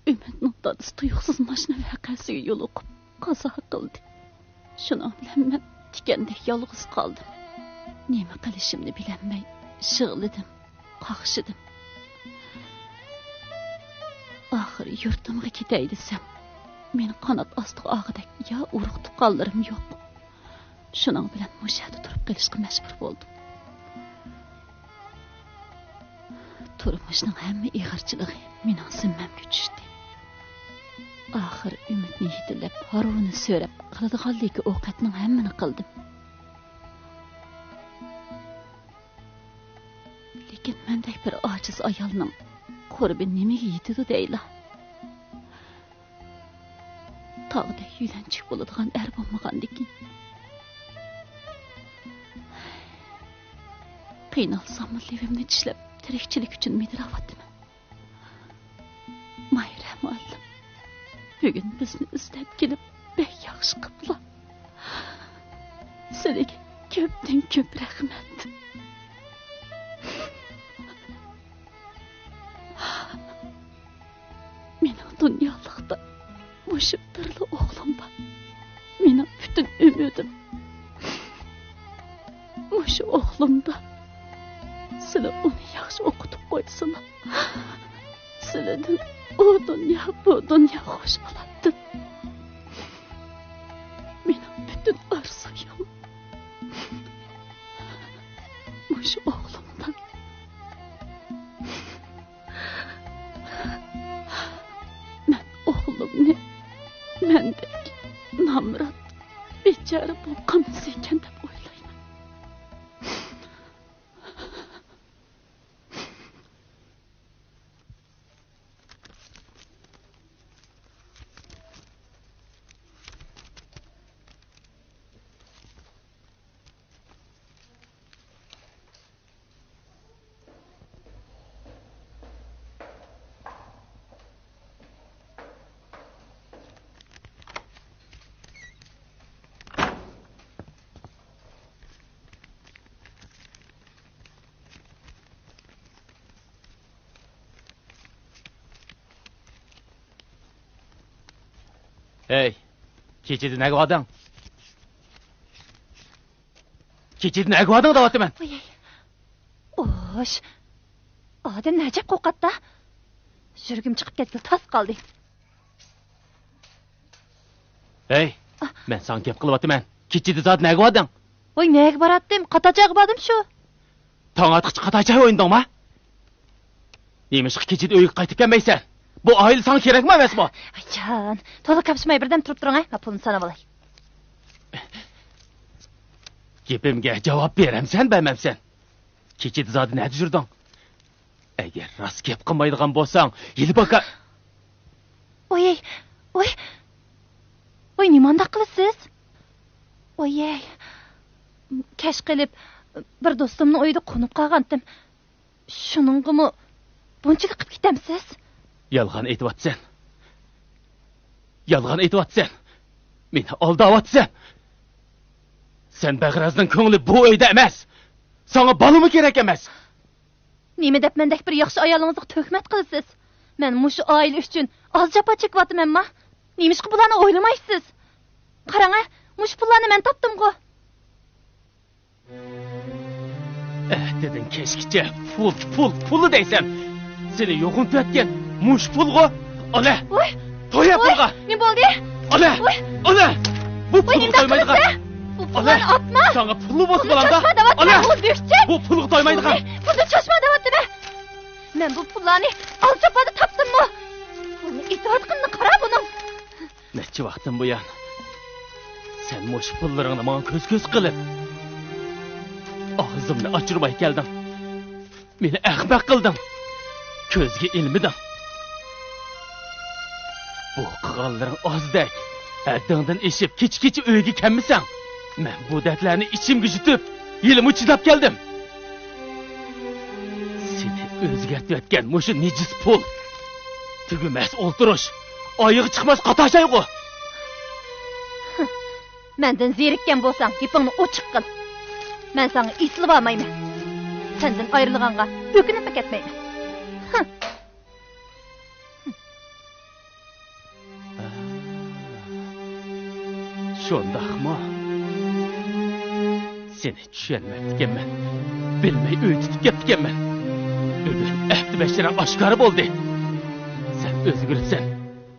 ئۈمىدنىڭ دادىسى تۇيۇقسىز ماشىنا ۋەقەسىگە يولۇقۇپ، قازا قىلدى. شۇنىڭ بىلەن مەن تىكەندەك يالغۇز قالدىم. نېمە قىلىشىمنى بىلەلمەي يىغلىدىم، قاقشىدىم. ئاخىرى يۇرتۇمغا كېتەي دېسەم، مېنى قانات ئاستىغا ئالغۇدەك يا ئۇرۇق-تۇغقانلىرىم يوق. شۇنىڭ بىلەن مۇشۇ يەردە تۇرۇپ قېلىشقا مەجبۇر بولدۇم. تۇرمۇشنىڭ ھەممە ئېغىرچىلىقى مېنىڭ زىممەمگە چۈشتى. ئاخىر ئۈمىدنى يېتىلەپ، ھارۋىنى سۆرەپ، قىلىدىغان لېكى ئوقەتنىڭ ھەممىنى قىلدىم. لېكىن مەندەك بىر ئاجىز ئايالنىڭ قۇربى نېمىگە يېتىدۇ دەيلا؟ تاغدەك يۆلەنچۈك بولىدىغان ئەر بولمىغاندىكىن. قىينالساممۇ لېۋىمنى چىشلەپ، تىرىكچىلىك ئۈچۈن مىدىراۋاتىمەن. ماھىرە مۇئەللىم، بۈگۈن بىزنى ئىزدەپ كېلىپ، بەك ياخشى قىپلا. سىلىگە كۆپتىن كۆپ رەھمەت. مېنىڭ دۇنيالىقتا مۇشۇ بىرلا ئوغلۇم بار. مېنىڭ پۈتۈن ئۈمىدىم مۇشۇ ئوغلۇمدا. سىلى ئۇنى ياخشى ئوقۇتۇپ قويسىلا، سىلىدىن ئۇ دۇنيا، بۇ دۇنيا خوش بولاتتىم. مېنىڭ پۈتۈن ئارزۇيۇم مۇشۇ ئوغلۇمدا. مەن ئوغلۇمنى مەندەك نامرات، بىچارە بولۇپ قالمىسا ئىكەن دەپ ئويلايمەن. ھەي، كېچىدە نەگە باردىڭ؟ كېچىدە نەگە باردىڭ دەۋاتىمەن. ۋاي. ئوش. ئادەم نەجەپ قورقاتتا. يۈرىكىم چىقىپ كەتكىلى تاس قالدى. ھەي، مەن ساڭا گەپ قىلىۋاتىمەن. كېچىدە زادى نەگە باردىڭ؟ ۋاي، نەگە باراتتىم؟ قاتاچاغا باردىم شۇ. تاڭ ئاتقۇچە قاتاچا ئوينىدىڭما؟ نېمىشقا كېچىدە ئۆيگە قايتىپ كەلمەيسەن؟ بۇ ئائىلە ساڭا كېرەكمۇ ئەمەسمۇ؟ ئايجان، تولا كاپشىماي بىردەم تۇرۇپ تۇرۇڭ ھە، مەن پۇلنى ساناۋالاي. گېپىمگە جاۋاب بېرەمسەن، بەرمەمسەن؟ كېچىدە زادى نەدە يۈردۈڭ؟ ئەگەر راست گەپ قىلمايدىغان بولساڭ، ھېلى باكا. ۋاي، ۋاي، ۋاي، نېمانداق قىلىسىز؟ ۋاي، كەچ قېلىپ، بىر دوستۇمنىڭ ئۆيىدە قونۇپ قالغانتىم. شۇنىڭغىمۇ بۇنچىلىك قىلىپ كېتەمسىز؟ يالغان ئېيتىۋاتىسەن. يالغان ئېيتىۋاتىسەن. مېنى ئالداۋاتىسەن. سەن بەغرەزنىڭ كۆڭلى بۇ ئۆيدە ئەمەس. ساڭا بالىمۇ كېرەك ئەمەس. نېمە دەپ مەندەك بىر ياخشى ئايالىڭىزغا تۆھمەت قىلىسىز؟ مەن مۇشۇ ئائىلە ئۈچۈن ئاز جاپا چېكىۋاتىمەنما؟ نېمىشقا بۇلارنى ئويلىمايسىز؟ قاراڭە، مۇشۇ پۇللارنى مەن تاپتىمغۇ. ئەتىدىن كەچكىچە پۇل، پۇل، پۇل دەيسەن. سېنى يوغىنىتىۋەتكەن مۇشۇ پۇلغۇ. ئانا! ۋاي! توي ۋاي! پۇلغا! نېمە بولدى؟ ئانا! ۋاي! ئانا! بۇ ۋاي، پۇلغا نېمىداق تويمايدىغان. قىلىسىز؟ بۇ پۇللارنى ئاتما! ساڭا پۇلمۇ بولسا بولامدا؟ ئانا! بۇ دۈشچەك! بۇ پۇلغا تويمايدىغان. پۇلنى، پۇلنى چاچما دەۋاتىمەن. مەن بۇ پۇللارنى ئالچاپادا تاپتىممۇ؟ پۇلنى ئېتىۋاتقىنىنى قارا بۇنىڭ. نەچچە ۋاقىتتىن بۇيان سەن مۇشۇ پۇللىرىڭنى ماڭا كۆز-كۆز قىلىپ، ئاغزىمنى ئاچۇرماي كەلدىڭ. مېنى ئەخمەق قىلدىڭ. كۆزگە ئىلمىدىڭ. بۇ قىلغانلىرىڭ ئازدەك. ھەددىڭدىن ئېشىپ، كېچە-كېچە ئۆيگە كەلمىسەڭ، مەن بۇ دەردلەرنى ئىچىمگە يۇتۇپ، ھېلىمۇ چىداپ كەلدىم. سېنى ئۆزگەرتىۋەتكەن مۇشۇ نىجىس پۇل، تۈگىمەس ئولتۇرۇش، ئايىغى چىقماس قاتاشايغۇ. مەندىن زېرىككەن بولساڭ، گېپىڭنى ئوچۇق قىل. مەن ساڭا ئېسىلىۋالمايمەن. سەندىن ئايرىلغانغا ئۆكۈنۈپمۇ كەتمەيمەن. شۇنداقمۇ؟ سېنى چۈشەنمەپتىكەنمەن. بىلمەي ئۆي تۇتۇپ كەپتىكەنمەن. ئۆمۈر ئەپتى بەشىرە ئاشكارا بولدى. سەن ئۆزگىرىپسەن.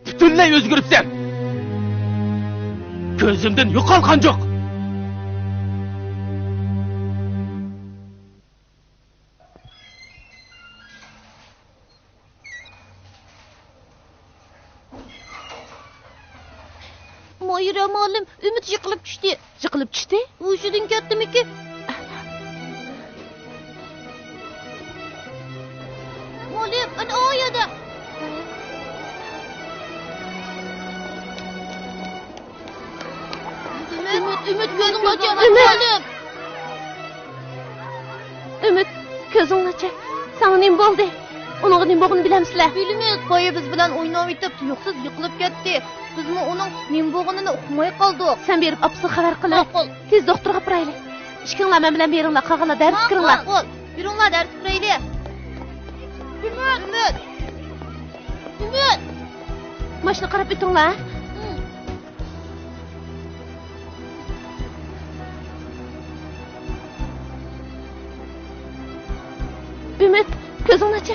پۈتۈنلەي ئۆزگىرىپسەن. كۆزۈمدىن يوقال، قانجۇق! مايرا مۇئەللىم، ئۈمىد يىقىلىپ چۈشتى. يىقىلىپ چۈشتى؟ ھوشىدىن كەتتىمىكىن؟ مۇئەللىم، ئەنە ئۇ يەردە. ئۈمىد، ئۈمىد، كۆزۈڭنى ئاچ، ئۈمىد. مۇئەللىم. ئۈمىد، كۆزۈڭنى ئاچ. ساڭا نېمە بولدى؟ ئۇنىڭغا نېمە بولغىنىنى بىلەمسىلەر؟ بىلىمىز. بايا بىز بىلەن ئويناۋېتىپ، تۇيۇقسىز يىقىلىپ كەتتى. بىزمۇ ئۇنىڭ نېمە بولغىنىنى ئۇقماي قالدۇق. سەن بېرىپ ئاپىسىغا خەۋەر قىلە. ماقۇل. تېز دوختۇرغا ئاپىرايلى. ئىككىڭلار مەن بىلەن بېرىڭلار، قالغانلار دەرسكە كىرىڭلار. ماقۇل. يۈرۈڭلار، دەرسكە كىرەيلى. ئۈمىد! ئۈمىد! ئۈمىد! ماشىنا قاراپ ئۆتۈڭلار. ئۈمىد، كۆزۈڭنى ئاچ.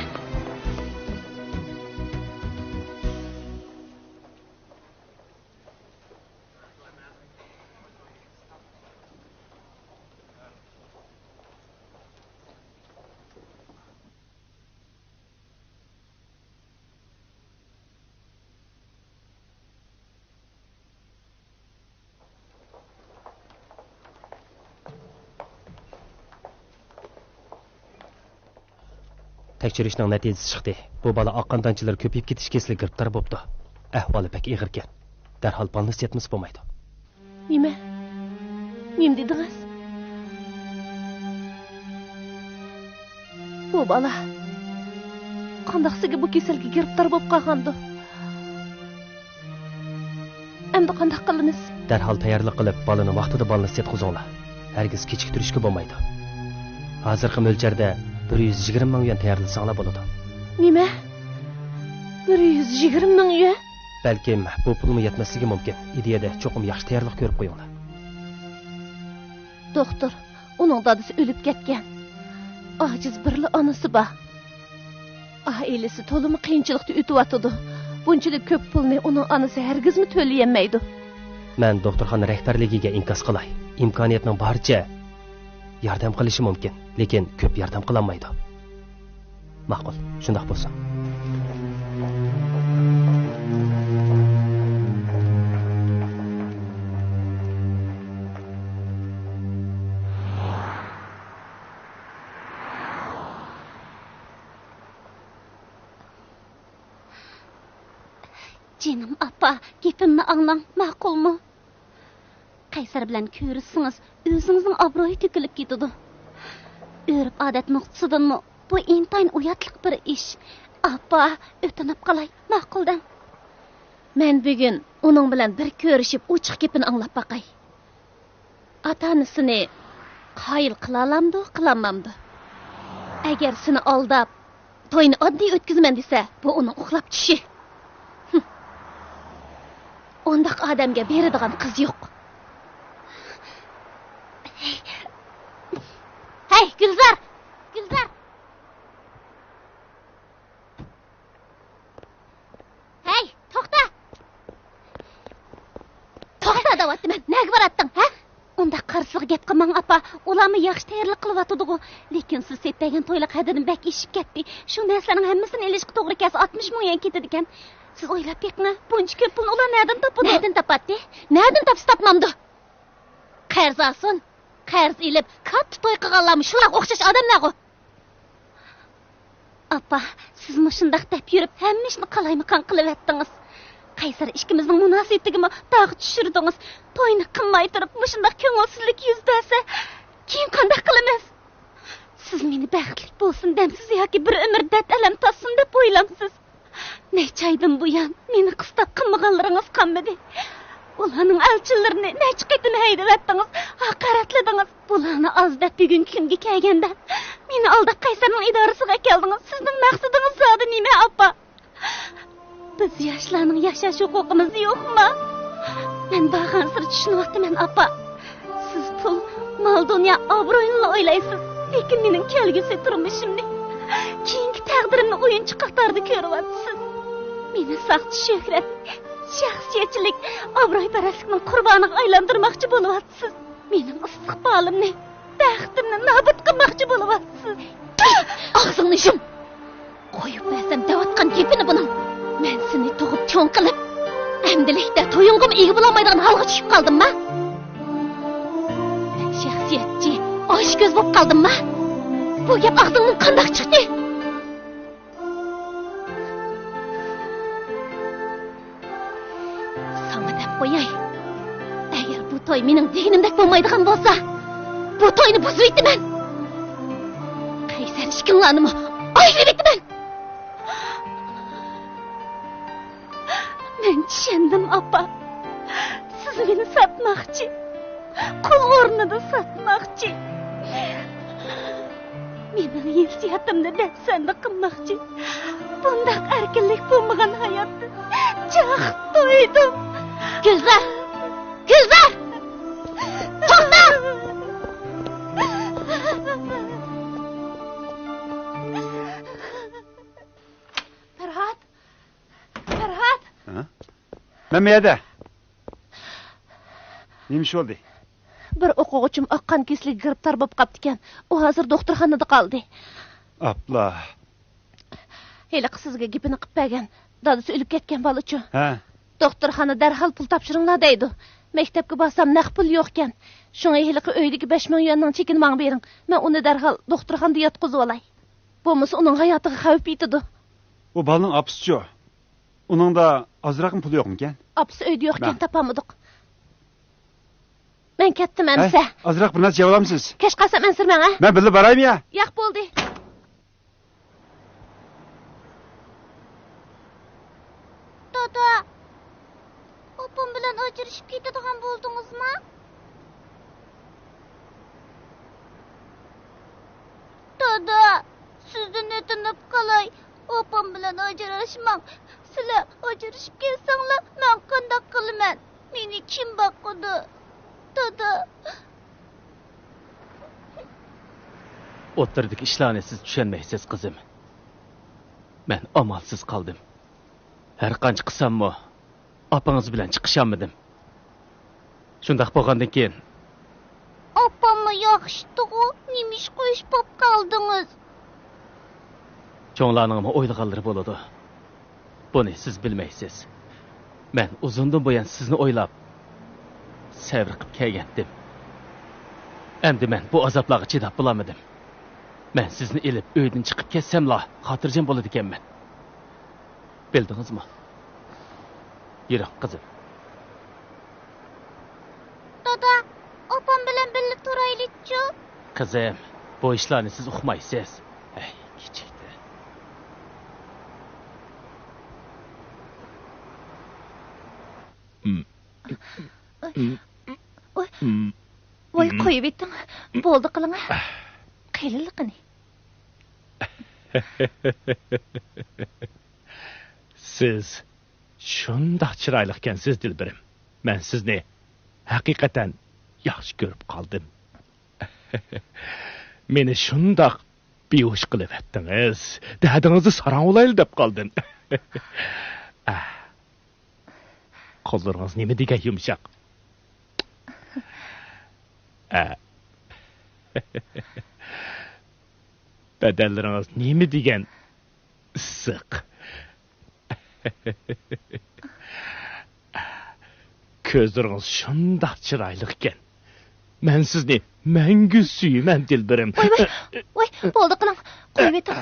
تەكشۈرۈشنىڭ نەتىجىسى چىقتى. بۇ بالا ئاق قان دانچىلىرى كۆپىيىپ كېتىش كېسىلىگە گىرىپتار بوپتۇ. ئەھۋالى بەك ئېغىركەن. دەرھال بالنىستتا ياتمىسا بولمايدۇ. نېمە؟ نېمە دېدىڭىز؟ بۇ بالا قانداقسىگە بۇ كېسەلگە گىرىپتار بولۇپ قالغاندۇ؟ ئەمدى قانداق قىلىمىز؟ دەرھال تەييارلىق قىلىپ، بالىنى ۋاقتىدا بالنىستتا ياتقۇزۇڭلار. ھەرگىز كېچىكتۈرۈشكە بولمايدۇ. ھازىرقى مۆلچەردە بىر يۈز يىگىرمە مىڭ يۈەن تەييارلىساڭلار بولىدۇ. نېمە؟ بىر يۈز يىگىرمە مىڭ يۈەن؟ بەلكىم بۇ پۇلمۇ يەتمەسلىكى مۇمكىن. ئىدىيەدە چوقۇم ياخشى تەييارلىق كۆرۈپ قويۇڭلار. دوختۇر، ئۇنىڭ دادىسى ئۆلۈپ كەتكەن. ئاجىز بىرلا ئانىسى بار. ئائىلىسى تولىمۇ قىيىنچىلىقتا ئۆتۈۋاتىدۇ. بۇنچىلىك كۆپ پۇلنى ئۇنىڭ ئانىسى ھەرگىزمۇ تۆلىيەلمەيدۇ. مەن دوختۇرخانا رەھبەرلىكىگە ئىنكاس قىلاي. ئىمكانىيەتنىڭ بارىچە ياردەم قىلىشى مۇمكىن، لېكىن كۆپ ياردەم قىلالمايدۇ. ماقۇل، شۇنداق بولسۇن. جېنىم ئاپا، گېپىمنى ئاڭلاڭ، ماقۇلمۇ؟ قەيسەر بىلەن كۆرۈشسىڭىز، ئۆزىڭىزنىڭ ئابرۇيى تۆكۈلۈپ كېتىدۇ. ئۆرپ-ئادەت نۇقتىسىدىنمۇ بۇ ئىنتايىن ئۇياتلىق بىر ئىش. ئاپا، ئۆتۈنۈپ قالاي، ماقۇل دەڭ. مەن بۈگۈن ئۇنىڭ بىلەن بىر كۆرۈشۈپ، ئوچۇق گېپىنى ئاڭلاپ باقاي. ئاتا-ئانىسىنى قايىل قىلالامدۇ، قىلالمامدۇ؟ ئەگەر سېنى ئالداپ، توينى ئاددىي ئۆتكۈزىمەن دېسە، بۇ ئۇنىڭ ئۇخلاپ چۈشى. ھىم. ئۇنداق ئادەمگە بېرىدىغان قىز يوق. ھەي، گۈلزار! گۈلزار! ھەي، توختا! توختا دەۋاتىمەن، نەگە باراتتىڭ، ھە؟ ئۇنداق قارىسىغا گەپ قىلماڭ، ئاپا. ئۇلارمۇ ياخشى تەييارلىق قىلىۋاتىدىغۇ. لېكىن سىز سېتىپ بەرگەن تويلۇق ھەددىدىن بەك ئېشىپ كەتتى. شۇ نەرسىلەرنىڭ ھەممىسىنى ئېلىشقا توغرا كەلسە، ئاتمىش مىڭ يۈەن كېتىدىكەن. سىز ئويلاپ بېقىڭ، بۇنچە كۆپ پۇلنى ئۇلار نەدىن تاپىدۇ؟ نەدىن تاپاتتى؟ نەدىن تاپسا تاپمامدۇ؟ قەرز ئالسۇن. قەرز ئېلىپ، كاتتا توي قىلغانلارمۇ شۇلارغا ئوخشاش ئادەملەرغۇ. ئاپا، سىز مۇشۇنداق دەپ يۈرۈپ، ھەممە ئىشنى قالايمىقان قىلىۋەتتىڭىز. قەيسەر ئىككىمىزنىڭ مۇناسىۋىتىگىمۇ داغ چۈشۈردىڭىز. توينى قىلماي تۇرۇپ مۇشۇنداق كۆڭۈلسىزلىك يۈز بەرسە، كېيىن قانداق قىلىمىز؟ سىز مېنى بەختلىك بولسۇن دەمسىز ياكى بىر ئۆمۈر دەرد-ئەلەم تارتسۇن دەپ ئويلامسىز؟ نەچچە ئايدىن بۇيان مېنى قىستاپ قىلمىغانلىرىڭىز قالمىدى. ئۇلارنىڭ ئەلچىلىرىنى نەچچە قېتىم ھەيدىۋەتتىڭىز، ھاقارەتلىدىڭىز. بۇلارنى ئاز دەپ بۈگۈنكى كۈنگە كەلگەندە، مېنى ئالداپ قەيسەرنىڭ ئىدارىسىغا ئەكەلدىڭىز. سىزنىڭ مەقسىتىڭىز زادى نېمە، ئاپا؟ بىز ياشلارنىڭ ياشاش ھوقۇقىمىز يوقما؟ مەن بارغانسېرى چۈشىنىۋاتىمەن، ئاپا. سىز پۇل، مال-دۇنيا، ئابرۇينىلا ئويلايسىز، لېكىن مېنىڭ كەلگۈسى تۇرمۇشۇمنى، كېيىنكى تەقدىرىمنى ئويۇنچۇق قاتارىدا كۆرۈۋاتىسىز. مېنى ساختا شۆھرەتنى، شەخسىيەتچىلىك، ئابرۇيپەرەسلىكنىڭ قۇربانىغا ئايلاندۇرماقچى بولۇۋاتىسىز. مېنىڭ ئىستىقبالىمنى، بەختىمنى نابۇت قىلماقچى بولۇۋاتىسىز. ئاغزىڭنى يۇم! قويۇپ بەرسەم دەۋاتقان گېپىنى بۇنىڭ. مەن سېنى تۇغۇپ چوڭ قىلىپ، ئەمدىلىكتە تويۇڭغىمۇ ئىگە بولالمايدىغان ھالغا چۈشۈپ قالدىمما؟ مەن شەخسىيەتچى، ئاچكۆز بولۇپ قالدىمما؟ بۇ گەپ ئاغزىڭدىن قانداق چىقتى؟ ساڭا دەپ قوياي، ئەگەر بۇ توي مېنىڭ دېگىنىمدەك بولمايدىغان بولسا، بۇ توينى بۇزۇۋېتىمەن. قەيسەر ئىككىڭلارنىمۇ ئايرىۋېتىمەن. مەن چۈشەندىم، ئاپا. سىز مېنى ساتماقچى. قۇل ئورنىدا ساتماقچى. مېنىڭ ھېسسىياتىمنى دەپسەندە قىلماقچى. بۇنداق ئەركىنلىك بولمىغان ھاياتتىن چاق تويدۇم. گۈلزار! گۈلزار! توختا! پەرھات! پەرھات! ھە؟ مەن بۇ يەردە. نېمە ئىش بولدى؟ بىر ئوقۇغۇچىم ئاق قان كېسىلىگە گىرىپتار بولۇپ قاپتىكەن. ئۇ ھازىر دوختۇرخانىدا قالدى. ئاپلا. ھېلىقى سىزگە گېپىنى قىپ بەرگەن، دادىسى ئۆلۈپ كەتكەن بالىچۇ. ھە. دوختۇرخانا دەرھال پۇل تاپشۇرۇڭلار دەيدۇ. مەكتەپكە بارسام نەق پۇل يوقكەن. شۇڭا ھېلىقى ئۆيدىكى بەش مىڭ يۈەننىڭ چېكىنى ماڭا بېرىڭ. مەن ئۇنى دەرھال دوختۇرخانىدا ياتقۇزۇۋالاي. بولمىسا ئۇنىڭ ھاياتىغا خەۋپ يېتىدۇ. ئۇ بالىنىڭ ئاپىسىچۇ؟ ئۇنىڭدا ئازراقمۇ پۇل يوقمىكەن؟ ئاپىسى ئۆيدە يوقكەن، مەن تاپالمىدۇق. مەن كەتتىم ئەمىسە. ئازراق بىر نەرسە يەۋالامسىز؟ كەچ قالسام ئەنسىرىمەڭ ھە؟ مەن بىللە بارايمۇ يا؟ ياق، بولدى. دادا، ئاپام بىلەن ئاجرىشىپ كېتىدىغان بولدىڭىزمۇ؟ دادا، سىزدىن ئۆتۈنۈپ قالاي، ئاپام بىلەن ئاجراشماڭ. سىلەر ئاجرىشىپ كەتسەڭلار، مەن قانداق قىلىمەن؟ مېنى كىم باقىدۇ؟ دادا. ئوتتۇرىدىكى ئىشلارنى سىز چۈشەنمەيسىز، قىزىم. مەن ئامالسىز قالدىم. ھەر قانچە قىلساممۇ، ئاپىڭىز بىلەن چىقىشالمىدىم. شۇنداق بولغاندىن كېيىن، ئاپاممۇ ياخشىتىغۇ، نېمىشقا ئۆچ بولۇپ قالدىڭىز؟ چوڭلارنىڭمۇ ئويلىغانلىرى بولىدۇ. بۇنى سىز بىلمەيسىز. مەن ئۇزۇندىن بۇيان سىزنى ئويلاپ، سەۋر قىپ كەلگەنتىم. ئەمدى مەن بۇ ئازابلارغا چىداپ بولالمىدىم. مەن سىزنى ئېلىپ ئۆيدىن چىقىپ كەتسەملا، خاتىرجەم بولىدىكەنمەن. بىلدىڭىزمۇ؟ يۈرۈڭ، قىزىم. دادا، ئاپام بىلەن بىللە تۇرايلىچۇ؟ قىزىم، بۇ ئىشلارنى سىز ئۇقمايسىز. ھەي، كىچىكتە. ۋاي، قويۇۋېتىڭ. بولدى قىلىڭ. قېلىنلىقىنى. سىز شۇنداق چىرايلىقكەنسىز، دىلبىرىم. مەن سىزنى ھەقىقەتەن ياخشى كۆرۈپ قالدىم. مېنى شۇنداق بىھوش قىلىۋەتتىڭىز. دەردىڭىزنى ساراڭ بولايلى دەپ قالدىم. ئە، قوللىرىڭىز نېمە دېگەن يۇمشاق. ئە. بەدەنلىرىڭىز نېمە دېگەن ئىسسىق. كۆزلىرىڭىز شۇنداق چىرايلىق ئىكەن. مەن سىزنى مەڭگۈ سۆيىمەن، دىلبىرىم. ۋاي، ۋاي، ۋاي، بولدى قىلىڭ. قويۇۋېتىڭ.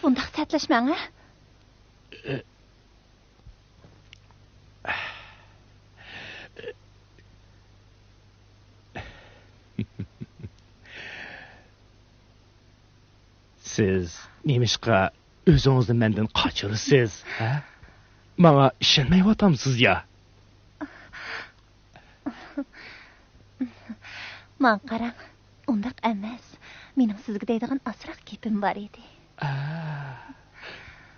بۇنداق سەتلەشمەڭ، ھە؟ سىز نېمىشقا ئۆزىڭىزنى مەندىن قاچۇرىسىز، ھە؟ ماڭا ئىشەنمەيۋاتامسىز يا؟ ماڭا قاراڭ، ئۇنداق ئەمەس. مېنىڭ سىزگە دەيدىغان ئازراق گېپىم بار ئىدى. ئا،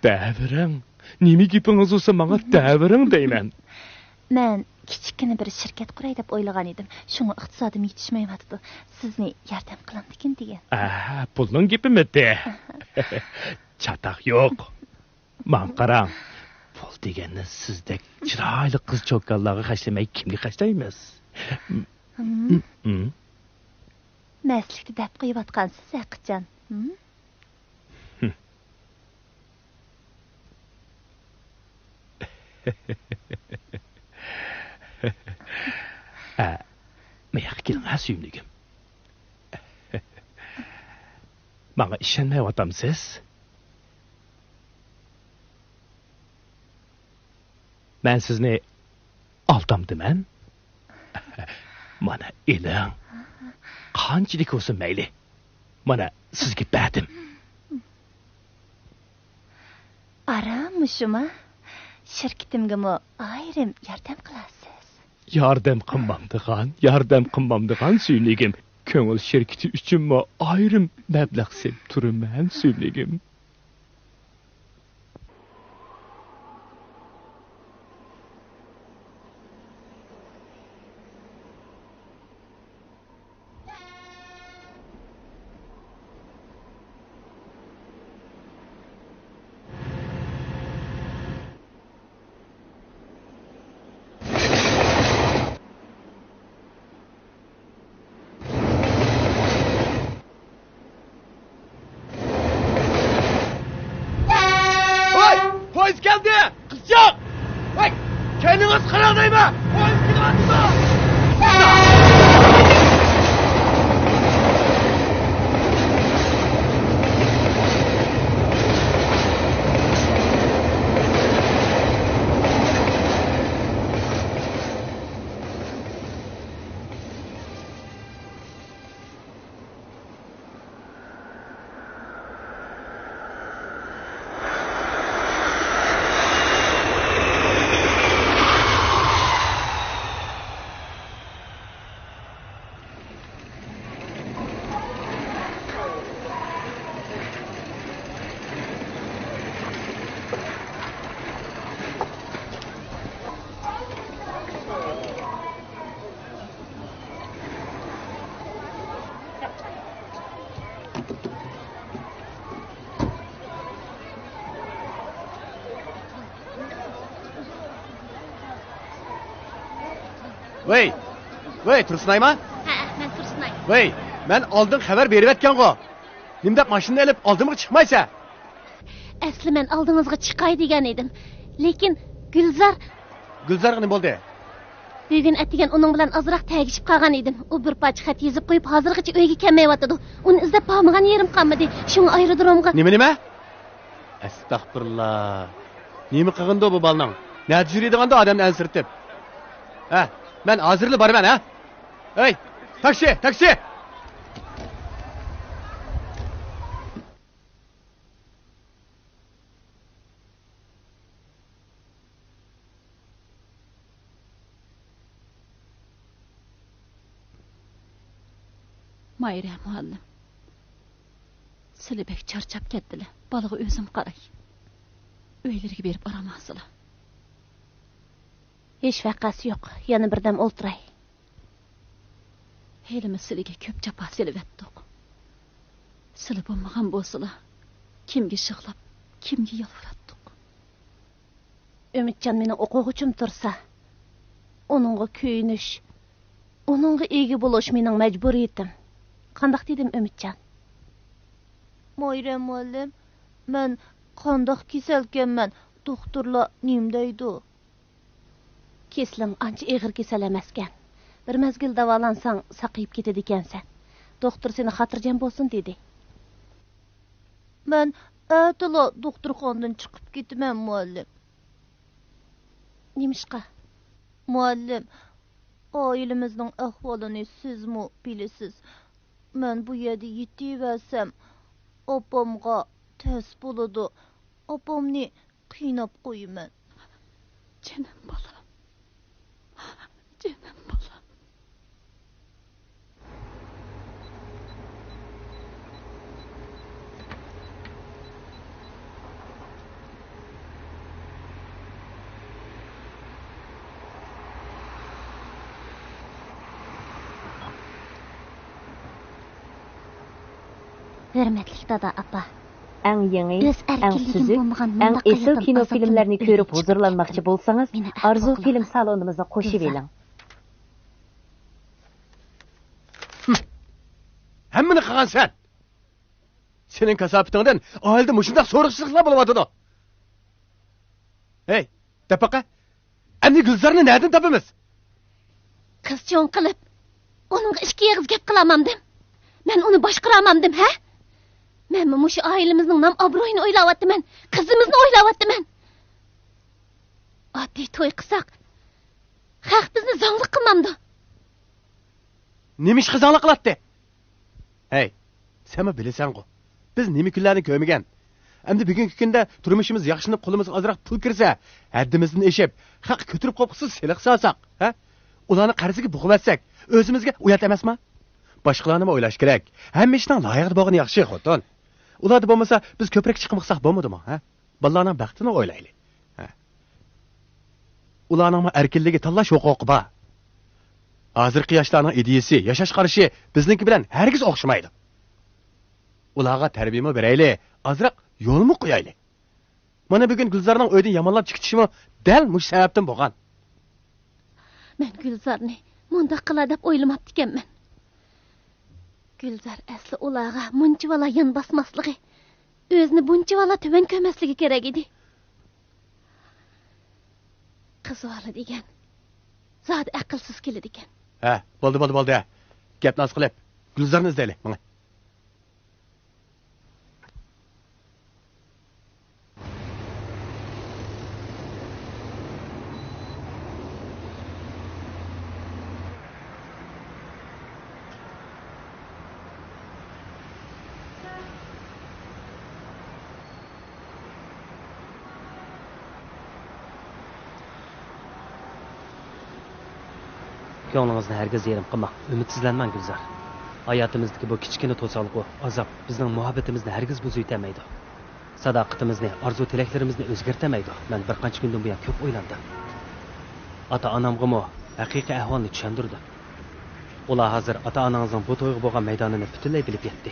دەۋېرىڭ. نېمە گېپىڭىز بولسا، ماڭا دەۋېرىڭ دەيمەن. مەن كىچىككىنە بىر شىركەت قۇراي دەپ ئويلىغان ئىدىم. شۇڭا ئىقتىسادىم يېتىشمەيۋاتىدۇ. سىزنى ياردەم قىلامدىكىن دېگەن. ئا، پۇلنىڭ گېپىمىدى؟ چاتاق يوق. ماڭا قاراڭ، پۇل دېگەننى سىزدەك چىرايلىق قىز چوكانلارغا خەجلىمەي كىمگە خەجلەيمىز؟ ھىم. ھىم. مەستلىكتە دەپ قويۇۋاتقانسىز ھەقىچان. ھىم؟ ھە، ماياققا كېلىڭ ھە، سۆيۈملۈكۈم. ماڭا ئىشەنمەيۋاتامسىز؟ مەن سىزنى ئالدامدىمەن؟ مانا ئېلىڭ. قانچىلىك بولسا مەيلى. مانا سىزگە بەردىم. ئارام مۇشۇما؟ شىركىتىمگىمۇ ئايرىم ياردەم قىلارسىز. ياردەم قىلمامدىغان، ياردەم قىلمامدىغان سۆيۈملۈكۈم. كۆڭۈل شىركىتى ئۈچۈنمۇ ئايرىم مەبلەغ سېلىپ تۇرىمەن سۆيۈملۈكۈم. ۋاي، پويىز كەلدى! قىزچاق! ۋاي، كەينىڭىزگە قاراڭ دەيمەن! پويىز كېلىۋاتىدۇ! ۋەي! ۋەي، تۇرسۇنئايما؟ ھەئە، مەن تۇرسۇنئاي. ۋەي، مەن ئالدىن خەۋەر بېرىۋەتكەنغۇ. نېمىدەپ ماشىنىنى ئېلىپ ئالدىمغا چىقمايسەن؟ ئەسلى مەن ئالدىڭىزغا چىقاي دېگەن ئىدىم. لېكىن گۈلزار. گۈلزارغا نېمە بولدى؟ بۈگۈن ئەتىگەن ئۇنىڭ بىلەن ئازراق تەگىشىپ قالغان ئىدىم. ئۇ بىر پارچە خەت يېزىپ قويۇپ، ھازىرغىچە ئۆيگە كەلمەيۋاتىدۇ. ئۇنى ئىزدەپ بارمىغان يېرىم قالمىدى. شۇڭا ئايرودرومغا. نېمە، نېمە؟ ئەستەغپۇرۇللا. نېمە قىلغىنىدۇ بۇ بالىنىڭ؟ نەدە يۈرىدىغاندۇ ئادەمنى ئەنسىرىتىپ؟ ھە، مەن ھازىرلا بارىمەن، ھە؟ ھەي، تاكسى، تاكسى! مايرە مۇئەللىم، سىلى بەك چارچاپ كەتتىلە. بالىغا ئۆزۈم قاراي. ئۆيلىرىگە بېرىپ ئارام ئالسىلا. ھېچ ۋەقەسى يوق. يەنە بىردەم ئولتۇراي. ھېلىمۇ سىلىگە كۆپ جاپا سېلىۋەتتۇق. سىلى بولمىغان بولسىلا، كىمگە يىغلاپ، كىمگە يالۋۇراتتۇق؟ ئۈمىدجان مېنىڭ ئوقۇغۇچىم تۇرسا، ئۇنىڭغا كۆيۈنۈش، ئۇنىڭغا ئىگە بولۇش مېنىڭ مەجبۇرىيىتىم. قانداق دېدىم، ئۈمىدجان؟ مايرەم مۇئەللىم، مەن قانداق كېسەلكەنمەن؟ دوختۇرلار نېمە دەيدۇ؟ كېسىلىڭ ئانچە ئېغىر كېسەل ئەمەسكەن. بىر مەزگىل داۋالانساڭ، ساقىيىپ كېتىدىكەنسەن. دوختۇر سېنى خاتىرجەم بولسۇن دېدى. مەن ئەتىلا دوختۇرخانىدىن چىقىپ كېتىمەن، مۇئەللىم. نېمىشقا؟ مۇئەللىم، ئائىلىمىزنىڭ ئەھۋالىنى سىزمۇ بىلىسىز. مەن بۇ يەردە يېتىۋەرسەم، ئاپامغا تەس بولىدۇ. ئاپامنى قىيناپ قويىمەن. جېنىم بالام. جېنىم بالام. ھۆرمەتلىك دادا، ئاپا. ئەڭ يېڭى، ئۆز ئەڭ ئەركىنلىكىم سۈزۈك، بولمىغان ئەڭ مۇنداق ئېسىل ھاياتنىڭ كىنو ئازابىنى فىلىملەرنى كۆرۈپ ئۆيگە چىقىپ ھۇزۇرلانماقچى بولسىڭىز، مېنى ئەپۇ ئارزۇ قىلىڭ. فىلىم سالونىمىزنى قوشۇۋېلىڭ. ھەممىنى قىلغان سەن! سېنىڭ كاساپىتىڭدىن ئائىلىدە مۇشۇنداق سورۇقچىلىقلار بولۇۋاتىدۇ. ھەي، دەپ باقە، ئەمدى گۈلزارنى نەدىن تاپىمىز؟ قىز چوڭ قىلىپ، ئۇنىڭغا ئىككى ئېغىز گەپ قىلالمامدىم. مەن ئۇنى باشقۇرالمامدىم، ھە؟ مەنمۇ مۇشۇ ئائىلىمىزنىڭ نام-ئابرۇيىنى ئويلاۋاتىمەن، قىزىمىزنى ئويلاۋاتىمەن. ئاددىي توي قىلساق، خەق بىزنى زاڭلىق قىلمامدۇ؟ نېمە ئىشقا زاڭلىق قىلاتتى؟ ھەي، سەنمۇ بىلىسەنغۇ، بىز نېمە كۈنلەرنى كۆرمىگەن. ئەمدى بۈگۈنكى كۈندە تۇرمۇشىمىز ياخشىلىنىپ، قولىمىزغا ئازراق پۇل كىرسە، ھەددىمىزدىن ئېشىپ، خەق كۆتۈرۈپ قوپقۇسىز سېلىق سالساق، ھە؟ ئۇلارنى قەرزگە بوغۇۋەتسەك، ئۆزىمىزگە ئۇيات ئەمەسما؟ باشقىلارنىمۇ ئويلاش كېرەك. ھەممە ئىشنىڭ لايىقىدا بولغىنى ياخشى، خوتۇن. ئۇلاردا بولمىسا، بىز كۆپرەك چىقىم قىلساق بولمىدىمۇ، ھە؟ بالىلارنىڭ بەختىنى ئويلايلى. ھە. ئۇلارنىڭمۇ ئەركىنلىكى، تاللاش ھوقۇقى بار. ھازىرقى ياشلارنىڭ ئىدىيىسى، ياشاش قارىشى بىزنىڭكى بىلەن ھەرگىز ئوخشىمايدۇ. ئۇلارغا تەربىيەمۇ بېرەيلى، ئازراق يولمۇ قويايلى. مانا بۈگۈن گۈلزارنىڭ ئۆيدىن يامانلاپ چىقىشىمۇ دەل مۇشۇ سەۋەبتىن بولغان. مەن گۈلزارنى مۇنداق قىلار دەپ ئويلىماپتىكەنمەن. گۈلزار ئەسلى ئۇلارغا مۇنچىۋالا يان باسماسلىقى، ئۆزىنى بۇنچىۋالا تۆۋەن كۆرمەسلىكى كېرەك ئىدى. قىز بالا دېگەن زادى ئەقىلسىز كېلىدىكەن. ھە، بولدى، بولدى، بولدى. گەپنى ئاز قىلىپ، گۈلزارنى ئىزدەيلى، ماڭا. كۆڭلىڭىزنى ھەرگىز يېرىم قىلماڭ، ئۈمىدسىزلەنمەڭ، گۈلزار. ھاياتىمىزدىكى بۇ كىچىككىنە توسالغۇ، ئازاب بىزنىڭ مۇھەببىتىمىزنى ھەرگىز بۇزۇۋېتەلمەيدۇ. ساداقىتىمىزنى، ئارزۇ-تىلەكلىرىمىزنى ئۆزگەرتەلمەيدۇ. مەن بىر قانچە كۈندىن بۇيان كۆپ ئويلاندىم. ئاتا-ئانامغىمۇ ھەقىقىي ئەھۋالنى چۈشەندۈردۈم. ئۇلار ھازىر ئاتا-ئانىڭىزنىڭ بۇ تويغا بولغان مەيدانىنى پۈتۈنلەي بىلىپ يەتتى.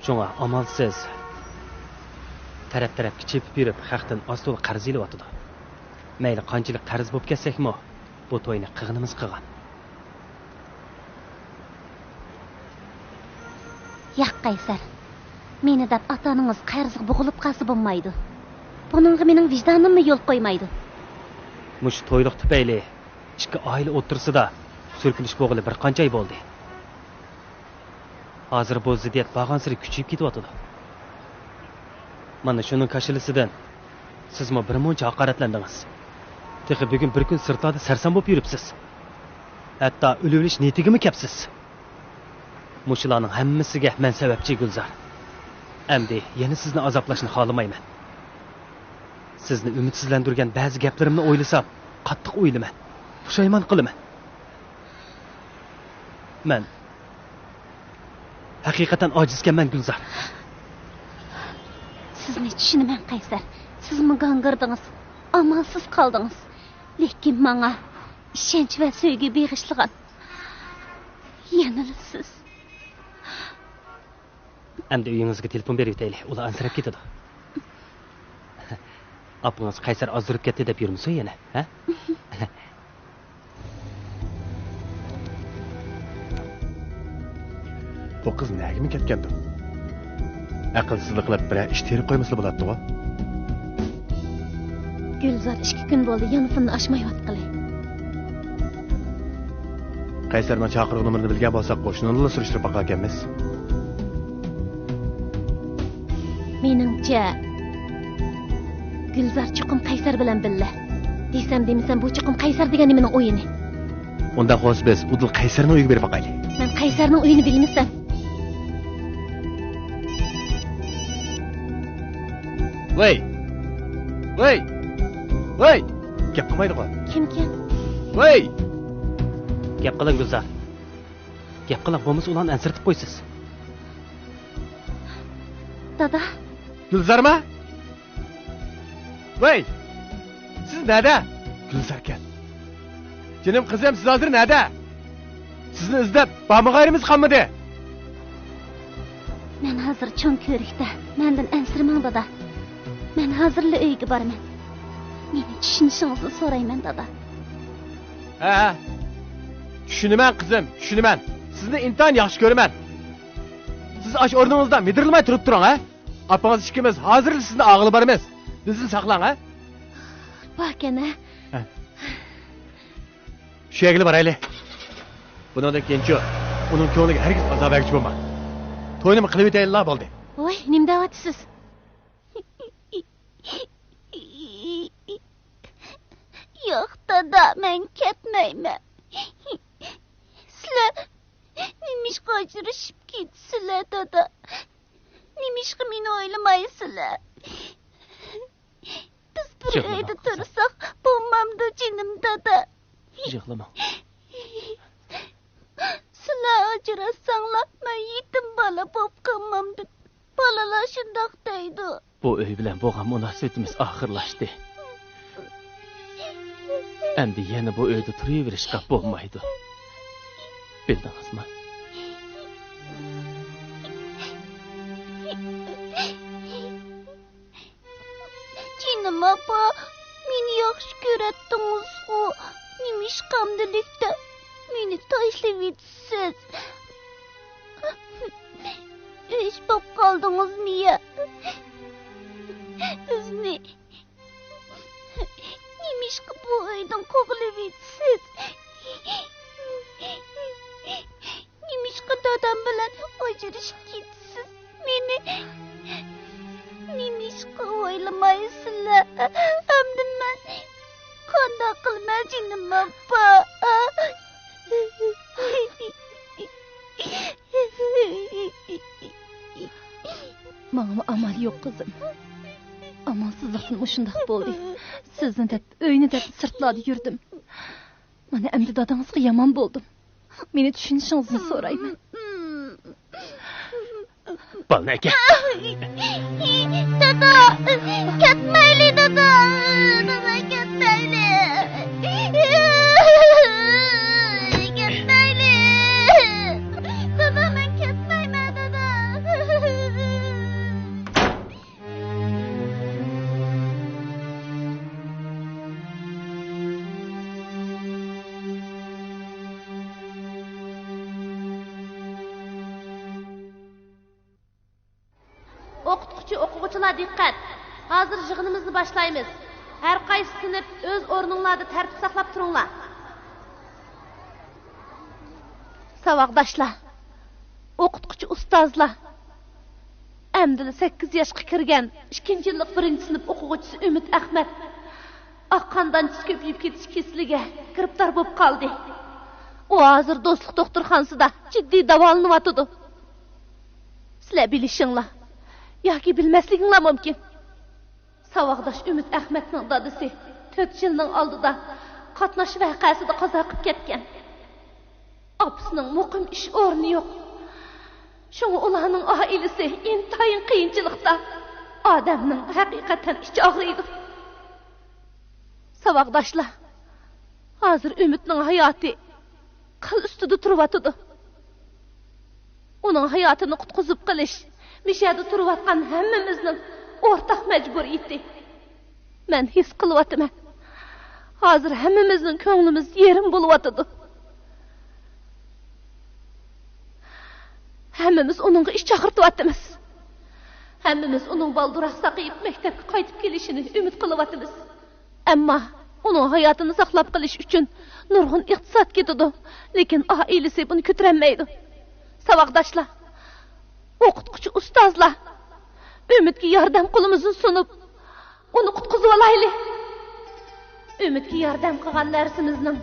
شۇڭا ئامالسىز تەرەپ-تەرەپكە چېپىپ يۈرۈپ، خەقتىن ئاز-تولا قەرز ئېلىۋاتىدۇ. مەيلى قانچىلىك قەرز بولۇپ كەتسەكمۇ، بۇ توينى قىلغىنىمىز قىلغان. ياق، قەيسەر. مېنى دەپ ئاتا-ئانىڭىز قەرزگە بوغۇلۇپ قالسا بولمايدۇ. بۇنىڭغا مېنىڭ ۋىجدانىممۇ يول قويمايدۇ. مۇشۇ تويلۇق تۈپەيلى ئىككى ئائىلە ئوتتۇرىسىدا سۈركىلىش بولغىلى بىر قانچە ئاي بولدى. ھازىر بۇ زىددىيەت بارغانسېرى كۈچىيىپ كېتىۋاتىدۇ. مانا شۇنىڭ كاشىلىسىدىن سىزمۇ بىر مۇنچە ھاقارەتلەندىڭىز. تېخى بۈگۈن بىر كۈن سىرتلاردا سەرسان بولۇپ يۈرۈپسىز. ھەتتا ئۆلۈۋېلىش نىيىتىگىمۇ كەپسىز. مۇشۇلارنىڭ ھەممىسىگە مەن سەۋەبچى، گۈلزار. ئەمدى يەنە سىزنى ئازابلاشنى خالىمايمەن. سىزنى ئۈمىدسىزلەندۈرگەن بەزى گەپلىرىمنى ئويلىسام، قاتتىق ئويلىمەن، پۇشايمان قىلىمەن. مەن ھەقىقەتەن ئاجىزكەنمەن، گۈلزار. سىزنى چۈشىنىمەن، قەيسەر. سىزمۇ گاڭگىردىڭىز، ئامالسىز قالدىڭىز. لېكىن ماڭا ئىشەنچ ۋە سۆيگۈ بېغىشلىغان يەنىلا سىز. ئەمدى ئۆيىڭىزگە تېلېفون بېرىۋېتەيلى، ئۇلار ئەنسىرەپ كېتىدۇ. ئاپىڭىز قەيسەر ئازدۇرۇپ كەتتى دەپ يۈرمىسۇن يەنە، ھە؟ بۇ قىز نەگىمۇ كەتكەندۇ؟ ئەقىلسىزلىق قىلىپ بىرەر ئىش تېرىپ قويمىسىلا بولاتتىغۇ. گۈلزار ئىككى كۈن بولدى يانفوننى ئاچمايۋاتقىلى. قەيسەرنىڭ چاقىرىق نومۇرىنى بىلگەن بولساق، قوشنىدىنلا سۈرۈشتۈرۈپ باقاركەنمىز. مېنىڭچە، گۈلزار چوقۇم قەيسەر بىلەن بىللە. دېسەم دېمىسەم، بۇ چوقۇم قەيسەر دېگەن نېمىنىڭ ئويۇنى. ئۇنداق بولسا بىز ئۇدۇل قەيسەرنىڭ ئۆيىگە بېرىپ باقايلى. مەن قەيسەرنىڭ ئۆيىنى بىلمىسەم. ۋەي! ۋەي! ۋەي! گەپ قىلمايدىغۇ. كىمكەن؟ ۋەي! گەپ قىلىڭ، گۈلزار. گەپ قىلىڭ، بولمىسا ئۇلارنى ئەنسىرىتىپ قويىسىز. دادا. گۈلزارما؟ ۋەي! سىز نەدە؟ گۈلزاركەن. جېنىم قىزىم، سىز ھازىر نەدە؟ سىزنى ئىزدەپ بارمىغايلىمىز قالمىدى. مەن ھازىر چوڭ كۆۋرۈكتە. مەندىن ئەنسىرىمەڭ، دادا. مەن ھازىرلا ئۆيگە بارىمەن. مېنى چۈشىنىشىڭىزنى سورايمەن، دادا. ھە، ھە. چۈشىنىمەن، قىزىم، چۈشىنىمەن. سىزنى ئىنتايىن ياخشى كۆرىمەن. سىز ئاش ئورنىڭىزدا مىدىرلىماي تۇرۇپ تۇرۇڭ، ھە؟ ئاپىڭىز ئىككىمىز ھازىرلا سىزنى ئاغىلى بارىمىز. بىزنى ساقلاڭ، ھە؟ باركەن، ھە؟ ھە. شۇ يەرگىلا بارايلى. بۇنىڭدىن كېيىنچۇ، ئۇنىڭ كۆڭلىگە ھەرگىز ئازار بەرگۈچى بولما. توينىمۇ قىلىۋېتەيلىلا بولدى. ۋاي، نېمە دەۋاتىسىز؟ ياق، دادا، مەن كەتمەيمەن. سىلەر نېمىشقا ئاجرىشىپ كېتىسىلەر، دادا؟ نېمىشقا مېنى ئويلىمايسىلەر؟ بىز بىر يىغلىماڭ، ئۆيدە قىزىم. تۇرساق بولمامدۇ، جېنىم دادا؟ يىغلىماڭ. سىلەر ئاجراشساڭلار، مەن يېتىم بالا بولۇپ قالمامدىم. بالىلار شۇنداق دەيدۇ. بۇ ئۆي بىلەن بولغان مۇناسىۋىتىمىز ئاخىرلاشتى. ئەمدى يەنە بۇ ئۆيدە تۇرۇۋېرىشقا بولمايدۇ. بىلدىڭىزمۇ؟ جېنىم ئاپا، مېنى ياخشى كۆرەتتىڭىزغۇ؟ نېمىشقا ئەمدىلىكتە مېنى تاشلىۋېتىسىز؟ ئۆچ بولۇپ قالدىڭىزمۇ يا؟ بىزنى نېمىشقا بۇ ئۆيدىن قوغلىۋېتىسىز؟ نېمىشقا دادام بىلەن ئاجرىشىپ كېتىسىز؟ مېنى نېمىشقا ئويلىمايسىلەر؟ ئەمدى مەن قانداق قىلىمەن، جېنىم ئاپا؟ ماڭىمۇ ئامال يوق، قىزىم. ئامالسىزلىقتىن مۇشۇنداق بولدى. سىزنى دەپ، ئۆينى دەپ سىرتلاردا يۈردۈم. مانا ئەمدى دادىڭىزغا يامان بولدۇم. مېنى چۈشىنىشىڭىزنى سورايمەن. بالىنى ئەكەل. دادا، كەتمەيلى، دادا. دادا، كەتمەيلى. كەتمەيلى. دادا، مەن كەتمەيمەن، دادا. ئوقۇتقۇچى، ئوقۇغۇچىلار دىققەت! ھازىر يىغىنىمىزنى باشلايمىز. ھەر قايسى سىنىپ ئۆز ئورنۇڭلاردا تەرتىپ ساقلاپ تۇرۇڭلار. ساۋاقداشلار، ئوقۇتقۇچى ئۇستازلار، ئەمدىلا سەككىز ياشقا كىرگەن ئىككىنچى يىللىق بىرىنچى سىنىپ ئوقۇغۇچىسى ئۈمىد ئەخمەت ئاق قان دانچىسى كۆپىيىپ كېتىش كېسىلىگە گىرىپتار بولۇپ قالدى. ئۇ ھازىر دوستلۇق دوختۇرخانىسىدا جىددىي داۋالىنىۋاتىدۇ. سىلەر بىلىشىڭلار ياكى بىلمەسلىكىڭلار مۇمكىن. ساۋاقداش ئۈمىد ئەخمەتنىڭ دادىسى تۆت يىلنىڭ ئالدىدا قاتناش ۋەقەسىدە قازا قىلىپ كەتكەن. ئاپىسىنىڭ مۇقىم ئىش ئورنى يوق. شۇڭا ئۇلارنىڭ ئائىلىسى ئىنتايىن قىيىنچىلىقتا. ئادەمنىڭ ھەقىقەتەن ئىچى ئاغرىيدۇ. ساۋاقداشلار، ھازىر ئۈمىدنىڭ ھاياتى قىل ئۈستىدە تۇرۇۋاتىدۇ. ئۇنىڭ ھاياتىنى قۇتقۇزۇپ قېلىش مىشەدە تۇرۇۋاتقان ھەممىمىزنىڭ ئورتاق مەجبۇرىيىتى. مەن ھېس قىلىۋاتىمەن، ھازىر ھەممىمىزنىڭ كۆڭلىمىز يېرىم بولۇۋاتىدۇ. ھەممىمىز ئۇنىڭغا ئىچ ئاغرىتىۋاتىمىز. ھەممىمىز ئۇنىڭ بالدۇرراق ساقىيىپ، مەكتەپكە قايتىپ كېلىشىنى ئۈمىد قىلىۋاتىمىز. ئەمما ئۇنىڭ ھاياتىنى ساقلاپ قېلىش ئۈچۈن نۇرغۇن ئىقتىساد كېتىدۇ، لېكىن ئائىلىسى بۇنى كۆتۈرەلمەيدۇ. ساۋاقداشلار، ئوقۇتقۇچى ئۇستازلار، ئۈمىدكە ياردەم قولىمىزنى سۇنۇپ، ئۇنى قۇتقۇزۇۋالايلى. ئۈمىدكە ياردەم قىلغان نەرسىمىزنىڭ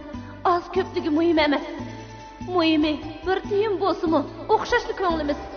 ئاز-كۆپلۈكى مۇھىم ئەمەس. مۇھىمى، بىر تىيىن بولسىمۇ، ئوخشاشلا كۆڭلىمىز.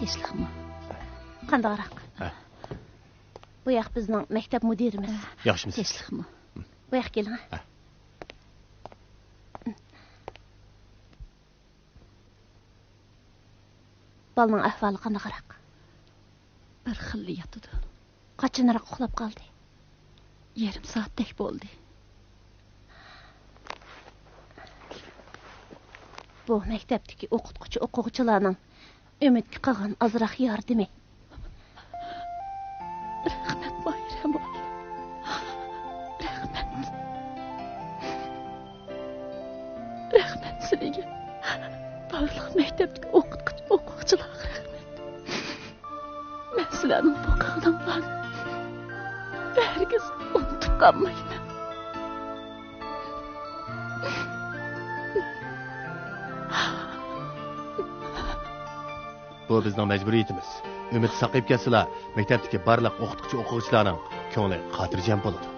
تىنچلىقمۇ؟ قانداقراق؟ ھە. بۇ ياق بىزنىڭ مەكتەپ مۇدىرىمىز. ياخشىمۇ؟ تىنچلىقمۇ؟ بۇ ياققا كېلىڭ. ھە. بالىنىڭ ئەھۋالى قانداقراق؟ بىر خىللا ياتىدۇ. قاچانراق ئۇخلاپ قالدى؟ يېرىم سائەتتەك بولدى. بۇ مەكتەپتىكى ئوقۇتقۇچى ئوقۇغۇچىلارنىڭ ئۈمىدكە قىلغان ئازراق ياردىمى. رەھمەت، ماھىرە مۇئەللىم. رەھمەت. رەھمەت سىلىگە. بارلىق مەكتەپتىكى ئوقۇتقۇچى، ئوقۇغۇچىلارغا رەھمەت. مەن سىلەرنىڭ بۇ قىلغىنىڭلارنى ھەرگىز ئۇنتۇپ قالمايمەن. بۇ بىزنىڭ مەجبۇرىيىتىمىز. ئۈمىد ساقىيىپ كەتسىلا، مەكتەپتىكى بارلىق ئوقۇتقۇچى، ئوقۇغۇچىلارنىڭ كۆڭلى خاتىرجەم بولىدۇ.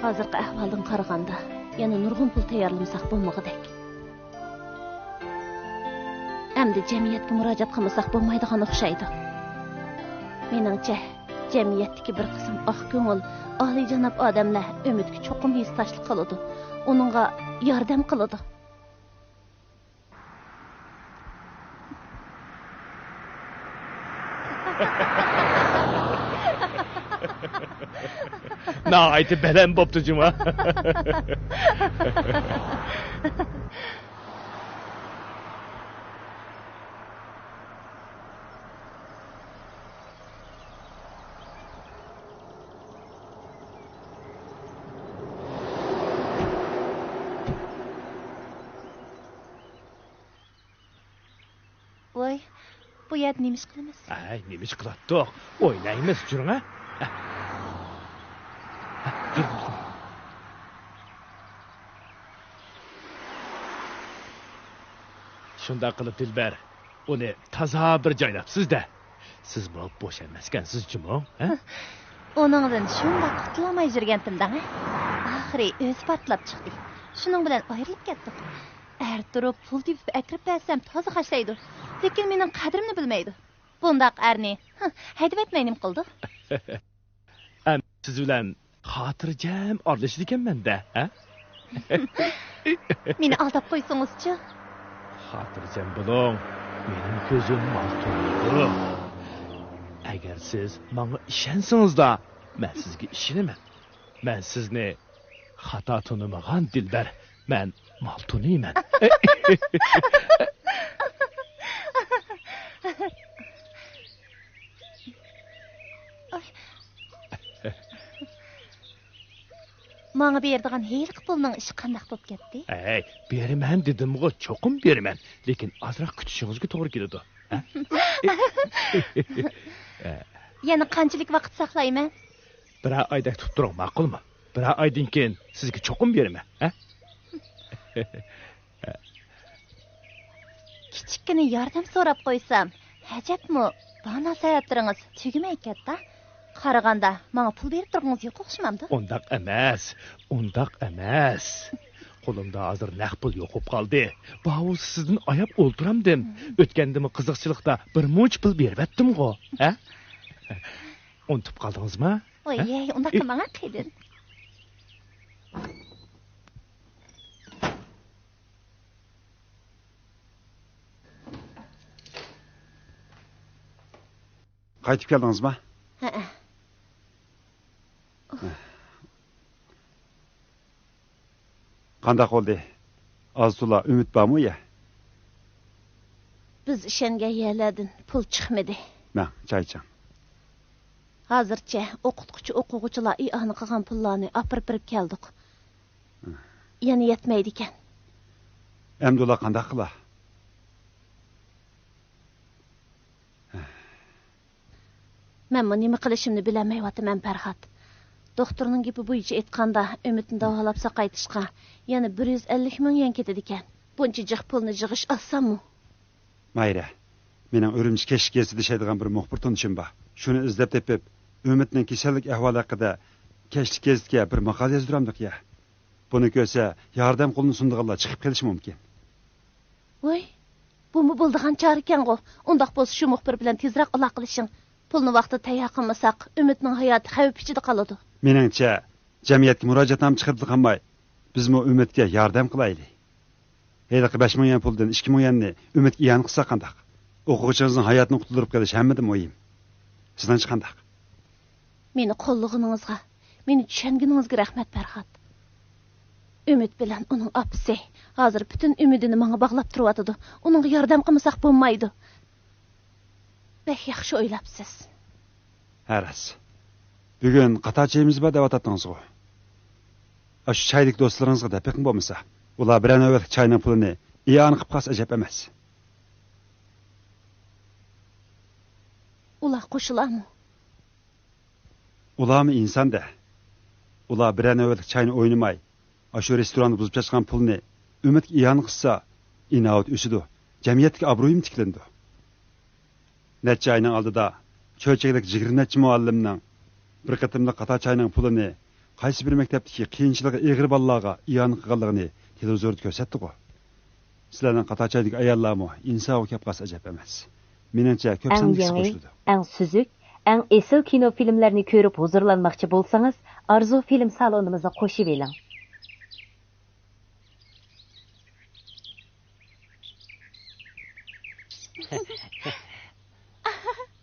ھازىرقى ئەھۋالدىن قارىغاندا، يەنە نۇرغۇن پۇل تەييارلىمىساق بولمىغۇدەك. ئەمدى جەمئىيەتكە مۇراجىئەت قىلمىساق بولمايدىغان ئوخشايدۇ. مېنىڭچە، جەمئىيەتتىكى بىر قىسىم ئاق كۆڭۈل، ئالىيجاناب ئادەملەر ئۈمىدكە چوقۇم ھېسداشلىق قىلىدۇ، ئۇنىڭغا ياردەم قىلىدۇ. ناھايىتى بەلەن بوپتۇ جۇما. ۋاي، بۇ يەردە نېمە ئىش قىلىمىز؟ ئەي، نېمە ئىش قىلاتتۇق؟ ئوينايمىز، جۈرۈڭ، ھە؟ ھە. ھە، جۈرۈڭ. شۇنداق قىلىپ، دىلبەر، ئۇنى تازا بىر جايلاپسىز-دە. سىزمۇ بوش ئەمەسكەنسىز جۇمۇ، ھە؟ ئۇنىڭدىن شۇنداق قۇتۇلالماي يۈرگەنتىم دەڭە. ئاخىرى ئۆزى پارتلاپ چىقتى. شۇنىڭ بىلەن ئايرىلىپ كەتتۇق. ئەر تۇرۇپ پۇل تېپىپ ئەكىرىپ بەرسەم تازا خاشلايدۇ. لېكىن مېنىڭ قەدرىمنى بىلمەيدۇ. بۇنداق ئەرنى، ھە، ھەيدىۋەتمەي نېمە قىلىدۇ؟ ئەمدى سىز بىلەن خاتىرجەم ئارىلىشىدىكەنمەن-دە، ھە؟ مېنى ئالداپ قويسىڭىزچۇ؟ خاتىرجەم بولۇڭ، مېنىڭ كۆزۈم مال تونۇيدۇ. ئەگەر سىز ماڭا ئىشەنسىڭىزلا، مەن سىزگە ئىشىنىمەن. مەن سىزنى خاتا تونۇمىغان دىلبەر، مەن مال تونۇيمەن. ماڭا بېرىدىغان ھېلىقى پۇلنىڭ ئىشى قانداق بولۇپ كەتتى؟ ھەي، بېرىمەن دېدىمغۇ، چوقۇم بېرىمەن. لېكىن ئازراق كۈتۈشىڭىزگە توغرا كېلىدۇ. ھە؟ يەنە قانچىلىك ۋاقىت ساقلايمەن؟ بىرەر ئايدەك تۇتۇپ تۇرۇڭ، ماقۇلمۇ؟ بىرەر ئايدىن كېيىن سىزگە چوقۇم بېرىمەن، ھە؟ كىچىككىنە ياردەم سوراپ قويسام، ئەجەبمۇ، بار ناسىھەتلىرىڭىز تۈگىمەي كەتتى. قارىغاندا، ماڭا پۇل بېرىپ تۇرغىڭىز يوق ئوخشىمامدۇ؟ ئۇنداق ئەمەس، ئۇنداق ئەمەس. قولۇمدا ھازىر نەق پۇل يوقاپ قالدى. باۋۇسى سىزدىن ئاياپ ئولتۇرامدىم. ئۆتكەندىمۇ قىزىقچىلىقتا بىر مۇنچە پۇل بېرىۋەتتىمغۇ، ھە؟ ئۇنتۇپ قالدىڭىزمۇ؟ ۋاي، ھە؟ ئۇنداق قىلماڭ، قېدىر. قايتىپ كەلدىڭىزما؟ ھەئە. قانداق بولدى؟ ئاز-تولا ئۈمىد بارمۇ يا؟ بىز ئىشەنگەن يەرلەردىن پۇل چىقمىدى. مەڭ، چاي ئىچىڭ. ھازىرچە ئوقۇتقۇچى ئوقۇغۇچىلار ئىئانە قىلغان پۇللارنى ئاپىرىپ بېرىپ كەلدۇق. يەنە يەتمەيدىكەن. ئەمدى ئۇلار قانداق قىلا؟ مەنمۇ نېمە قىلىشىمنى بىلەلمەيۋاتىمەن، پەرھات. دوختۇرنىڭ گېپى بويىچە ئېيتقاندا، ئۈمىدنى داۋالاپ ساقايتىشقا يەنە بىر يۈز ئەللىك مىڭ يۈەن كېتىدىكەن. بۇنچە جىق پۇلنى يىغىش ئاسانمۇ؟ ماھىرە، مېنىڭ ئۈرۈمچى كەچلىك گېزىتىدە ئىشلەيدىغان بىر مۇخبىر تونۇشۇم بار. شۇنى ئىزدەپ تېپىپ، ئۈمىدنىڭ كېسەللىك ئەھۋالى ھەققىدە كەچلىك گېزىتكە بىر ماقالە يازدۇرامدۇق يا. بۇنى كۆرسە، ياردەم قولىنى سۇنىدىغانلار چىقىپ قېلىشى مۇمكىن. ۋاي، بۇمۇ بولىدىغان چارىكەنغۇ. ئۇنداق بولسا شۇ مۇخبىر بىلەن تېزرەك ئالاقىلىشىڭ. پۇلنى ۋاقتىدا تەييار قىلمىساق، ئۈمىدنىڭ ھاياتى خەۋپ ئىچىدە قالىدۇ. مېنىڭچە، جەمئىيەتكە مۇراجىئەتنامە چىقىرىپلا قالماي، بىزمۇ ئۈمىدكە ياردەم قىلايلى. ھېلىقى بەش مىڭ يۈەن پۇلدىن ئىككى مىڭ يۈەننى ئۈمىدكە ئىئانە قىلساق قانداق؟ ئوقۇغۇچىڭىزنىڭ ھاياتىنى قۇتۇلدۇرۇپ قېلىشى ھەممىدىن مۇھىم. سىزنىڭچە قانداق؟ مېنى قوللىغىنىڭىزغا، مېنى چۈشەنگىنىڭىزگە رەھمەت، پەرھات. ئۈمىد بىلەن ئۇنىڭ ئاپىسى ھازىر پۈتۈن ئۈمىدىنى ماڭا باغلاپ تۇرۇۋاتىدۇ. ئۇنىڭغا ياردەم قىلمىساق بولمايدۇ. بەك ياخشى ئويلاپسىز. ھە، راست. بۈگۈن قاتار چېيىمىز بار دەۋاتاتتىڭىزغۇ؟ ئاشۇ چايدىكى دوستلىرىڭىزغا دەپ بېقىڭ بولمىسا. ئۇلار بىرەر نۆۋەتلىك چاينىڭ پۇلىنى ئىئانە قىلىپ قالسا ئەجەب ئەمەس. ئۇلار قوشۇلارمۇ؟ ئۇلارمۇ ئىنسان-دە. ئۇلار بىرەر نۆۋەتلىك چاينى ئوينىماي، ئاشۇ رېستوراندا بۇزۇپ چاچقان پۇلنى ئۈمىدكە ئىئانە قىلسا، ئىناۋىتى ئۆسىدۇ، جەمئىيەتتىكى ئابرۇيىمۇ تىكلىنىدۇ. نەچچە ئاينىڭ ئالدىدا چۆچەكلىك يىگىرمە نەچچە مۇئەللىمنىڭ بىر قېتىملىق قاتار چاينىڭ پۇلىنى قايسى بىر مەكتەپتىكى قىيىنچىلىقى ئېغىر بالىلارغا ئىئانە قىلغانلىقىنى تېلېۋىزوردا كۆرسەتتىغۇ. سىلەرنىڭ قاتار چايدىكى ئاياللارمۇ ئىنساپقا كەپ قالسا ئەجەب ئەمەس. مېنىڭچە، كۆپ ئەڭ ساندىكىسى يېڭى، قوشۇلىدۇ. ئەڭ سۈزۈك، ئەڭ ئېسىل كىنو فىلىملەرنى كۆرۈپ ھۇزۇرلانماقچى بولسىڭىز، ئارزۇ فىلىم سالونىمىزغا قوشۇۋېلىڭ.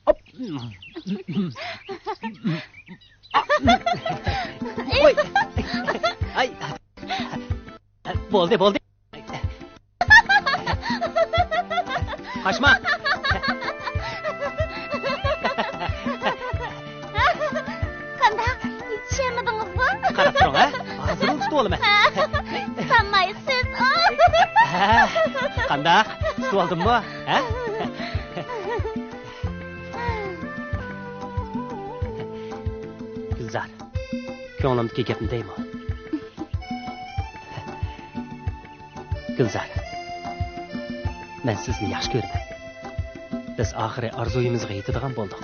ھوپ. ئوي. ئاي. بولدى، بولدى. قاچما. قانداق؟ چۈشەنمىدىڭىزغۇ؟ قاراپ تۇرۇڭ، ھە؟ ھازىرلا تۇتۇۋالىمەن. تۇتالمايسىز. ھە، قانداق؟ تۇتۇۋالدىممۇ، ھە؟ گۈلزار، كۆڭلۈمدىكى گەپنى دەيمۇ؟ گۈلزار، مەن سىزنى ياخشى كۆرىمەن. بىز ئاخىرى ئارزۇيىمىزغا يېتىدىغان بولدۇق.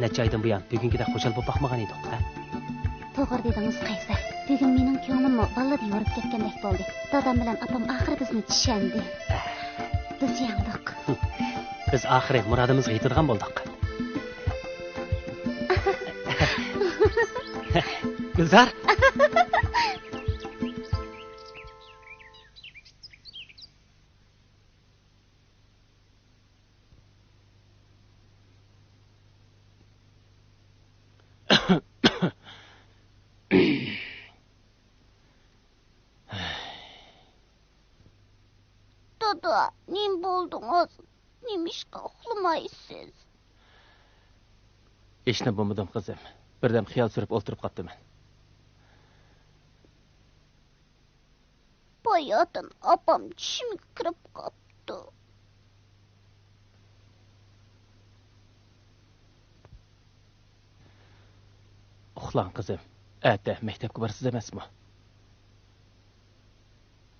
نەچچە ئايدىن بۇيان بۈگۈنكىدەك خۇشال بولۇپ باقمىغان ئىدۇق، ھە؟ توغرا دېدىڭىز، قەيسەر. بۈگۈن مېنىڭ كۆڭلۈممۇ بالىدەك يورۇپ كەتكەندەك بولدى. دادام بىلەن ئاپام ئاخىرى بىزنى چۈشەندى. بىز يەڭدۇق. بىز ئاخىرى مۇرادىمىزغا يېتىدىغان بولدۇق. گۈلزار! دادا، نېمە بولدىڭىز؟ نېمىشقا ئۇخلىمايسىز؟ ھېچنېمە بولمىدىم، قىزىم. بىردەم خىيال سۈرۈپ ئولتۇرۇپ قاپتىمەن. باياتىن ئاپام چۈشۈمگە كىرىپ قاپتۇ. ئۇخلاڭ، قىزىم. ئەتە مەكتەپكە بارىسىز ئەمەسمۇ؟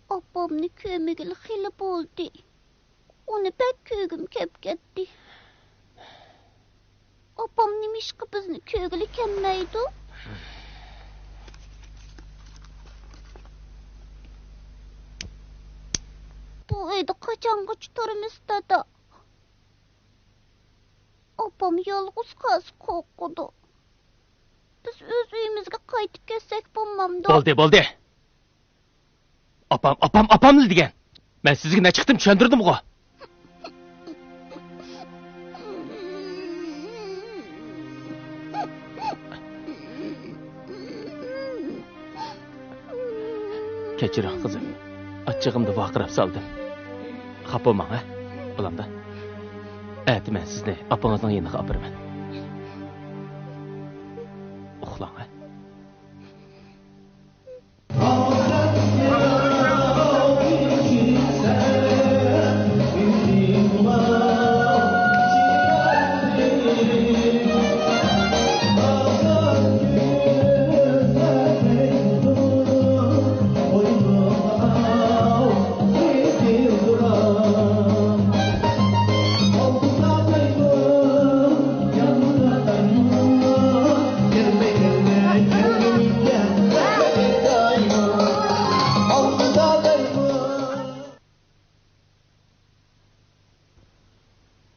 ئاپامنى كۆرمىگىلى خېلى بولدى. ئۇنى بەك كۆرگۈم كەپ كەتتى. ئاپام نېمىشقا بىزنى كۆرگىلى كەلمەيدۇ؟ بۇ ئۆيدە قاچانغىچە تۇرىمىز، دادا؟ ئاپام يالغۇز قالسا قورقىدۇ. بىز ئۆز ئۆيىمىزگە قايتىپ كەتسەك بولمامدۇ؟ بولدى، بولدى. ئاپام، ئاپام، ئاپاملا دېگەن. مەن سىزگە نەچچە قېتىم چۈشەندۈردۈمغۇ؟ كەچۈرۈڭ، قىزىم. ئاچچىقىمدا ۋارقىراپ سالدىم. خاپا بولماڭ، ھە؟ بالام-دا. ئەتە مەن سىزنى ئاپىڭىزنىڭ يېنىغا ئاپىرىمەن.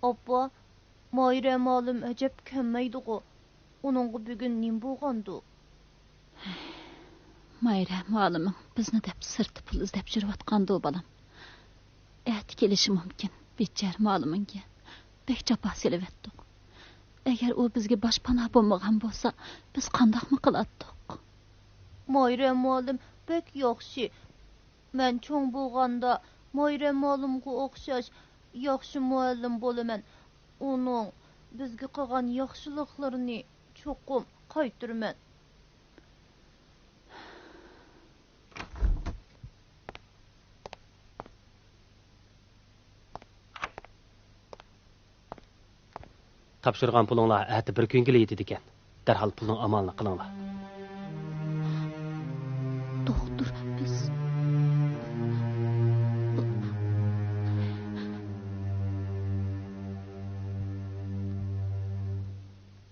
ئاپا، ماھىرە مۇئەللىم ئەجەب كەلمەيدىغۇ. ئۇنىڭغا بۈگۈن نېمە بولغاندۇ؟ ماھىرە مۇئەللىمىڭ بىزنى دەپ سىرتتا پۇل ئىزدەپ يۈرۈۋاتقاندۇ، بالام؟ ئەتە كېلىشى مۇمكىن. بىچارە مۇئەللىمىڭگە بەك جاپا سېلىۋەتتۇق. ئەگەر ئۇ بىزگە باشپاناھ بولمىغان بولسا، بىز قانداقمۇ قىلاتتۇق؟ ماھىرە مۇئەللىم بەك ياخشى. مەن چوڭ بولغاندا ماھىرە مۇئەللىمغا ئوخشاش ياخشى مۇئەللىم بولىمەن. ئۇنىڭ بىزگە قىلغان ياخشىلىقلىرىنى چوقۇم قايتۇرىمەن. تاپشۇرغان پۇلۇڭلار ئەتە بىر كۈنگىلا يېتىدىكەن. دەرھال پۇلنىڭ ئامالىنى قىلىڭلار. دوختۇر، بىز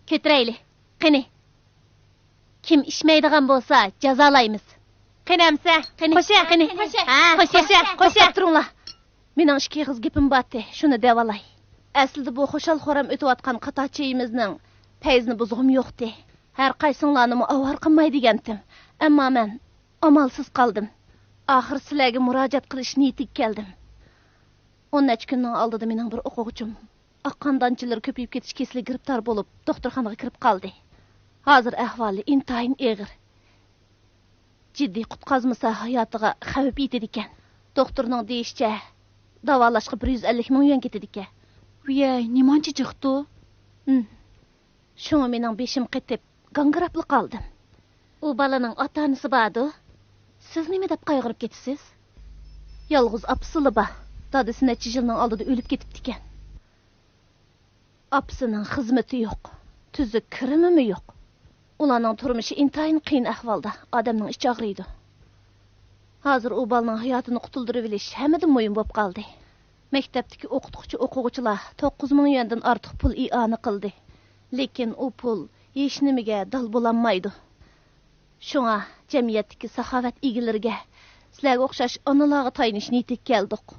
كۆتۈرەيلى. قېنى، كىم ئىچمەيدىغان بولسا، جازالايمىز. قېنى ئەمسە، قېنى، قوشە، قېنى. ھە، قوشە، قوشە، قوشە. توختاپ تۇرۇڭلار. مېنىڭ ئىككى ئېغىز گېپىم بارتى، شۇنى دەۋالاي. ئەسلىدە بۇ خۇشال-خۇرام ئۆتۈۋاتقان قاتار چېيىمىزنىڭ پەيزىنى بۇزغۇم يوقتى. ھەر قايسىڭلارنىمۇ ئاۋارە قىلماي دېگەنتىم. ئەمما مەن ئامالسىز قالدىم. ئاخىر سىلەرگە مۇراجىئەت قىلىش نىيىتىگە كەلدىم. ئون نەچچە كۈننىڭ ئالدىدا مېنىڭ بىر ئوقۇغۇچىم ئاق قان دانچىلىرى كۆپىيىپ كېتىش كېسىلىگە گىرىپتار بولۇپ، دوختۇرخانىغا كىرىپ قالدى. ھازىر ئەھۋالى ئىنتايىن ئېغىر. جىددىي قۇتقازمىسا، ھاياتىغا خەۋپ يېتىدىكەن. دوختۇرنىڭ دېيىشىچە، داۋالاشقا بىر يۈز ئەللىك مىڭ يۈەن كېتىدىكەن. ۋىيەي، نېمانچە جىقتۇ؟ ھىم. شۇڭا مېنىڭ بېشىم قېتىپ، گاڭگىراپلا قالدىم. ئۇ بالىنىڭ ئاتا-ئانىسى باردۇ. سىز نېمە دەپ قايغۇرۇپ كېتىسىز؟ يالغۇز ئاپىسىلا بار. دادىسى نەچچە يىلنىڭ ئالدىدا ئۆلۈپ كېتىپتىكەن. ئاپىسىنىڭ خىزمىتى يوق، تۈزۈك كىرىمىمۇ يوق. ئۇلارنىڭ تۇرمۇشى ئىنتايىن قىيىن ئەھۋالدا، ئادەمنىڭ ئىچى ئاغرىيدۇ. ھازىر ئۇ بالىنىڭ ھاياتىنى قۇتۇلدۇرۇۋېلىش ھەممىدىن مۇھىم بولۇپ قالدى. مەكتەپتىكى ئوقۇتقۇچى ئوقۇغۇچىلار توققۇز مىڭ يۈەندىن ئارتۇق پۇل ئىئانە قىلدى. لېكىن ئۇ پۇل ھېچنېمىگە دال بولالمايدۇ. شۇڭا جەمئىيەتتىكى ساخاۋەت ئىگىلىرىگە، سىلەرگە ئوخشاش ئانىلارغا تايىنىش نىيىتىگە كەلدۇق.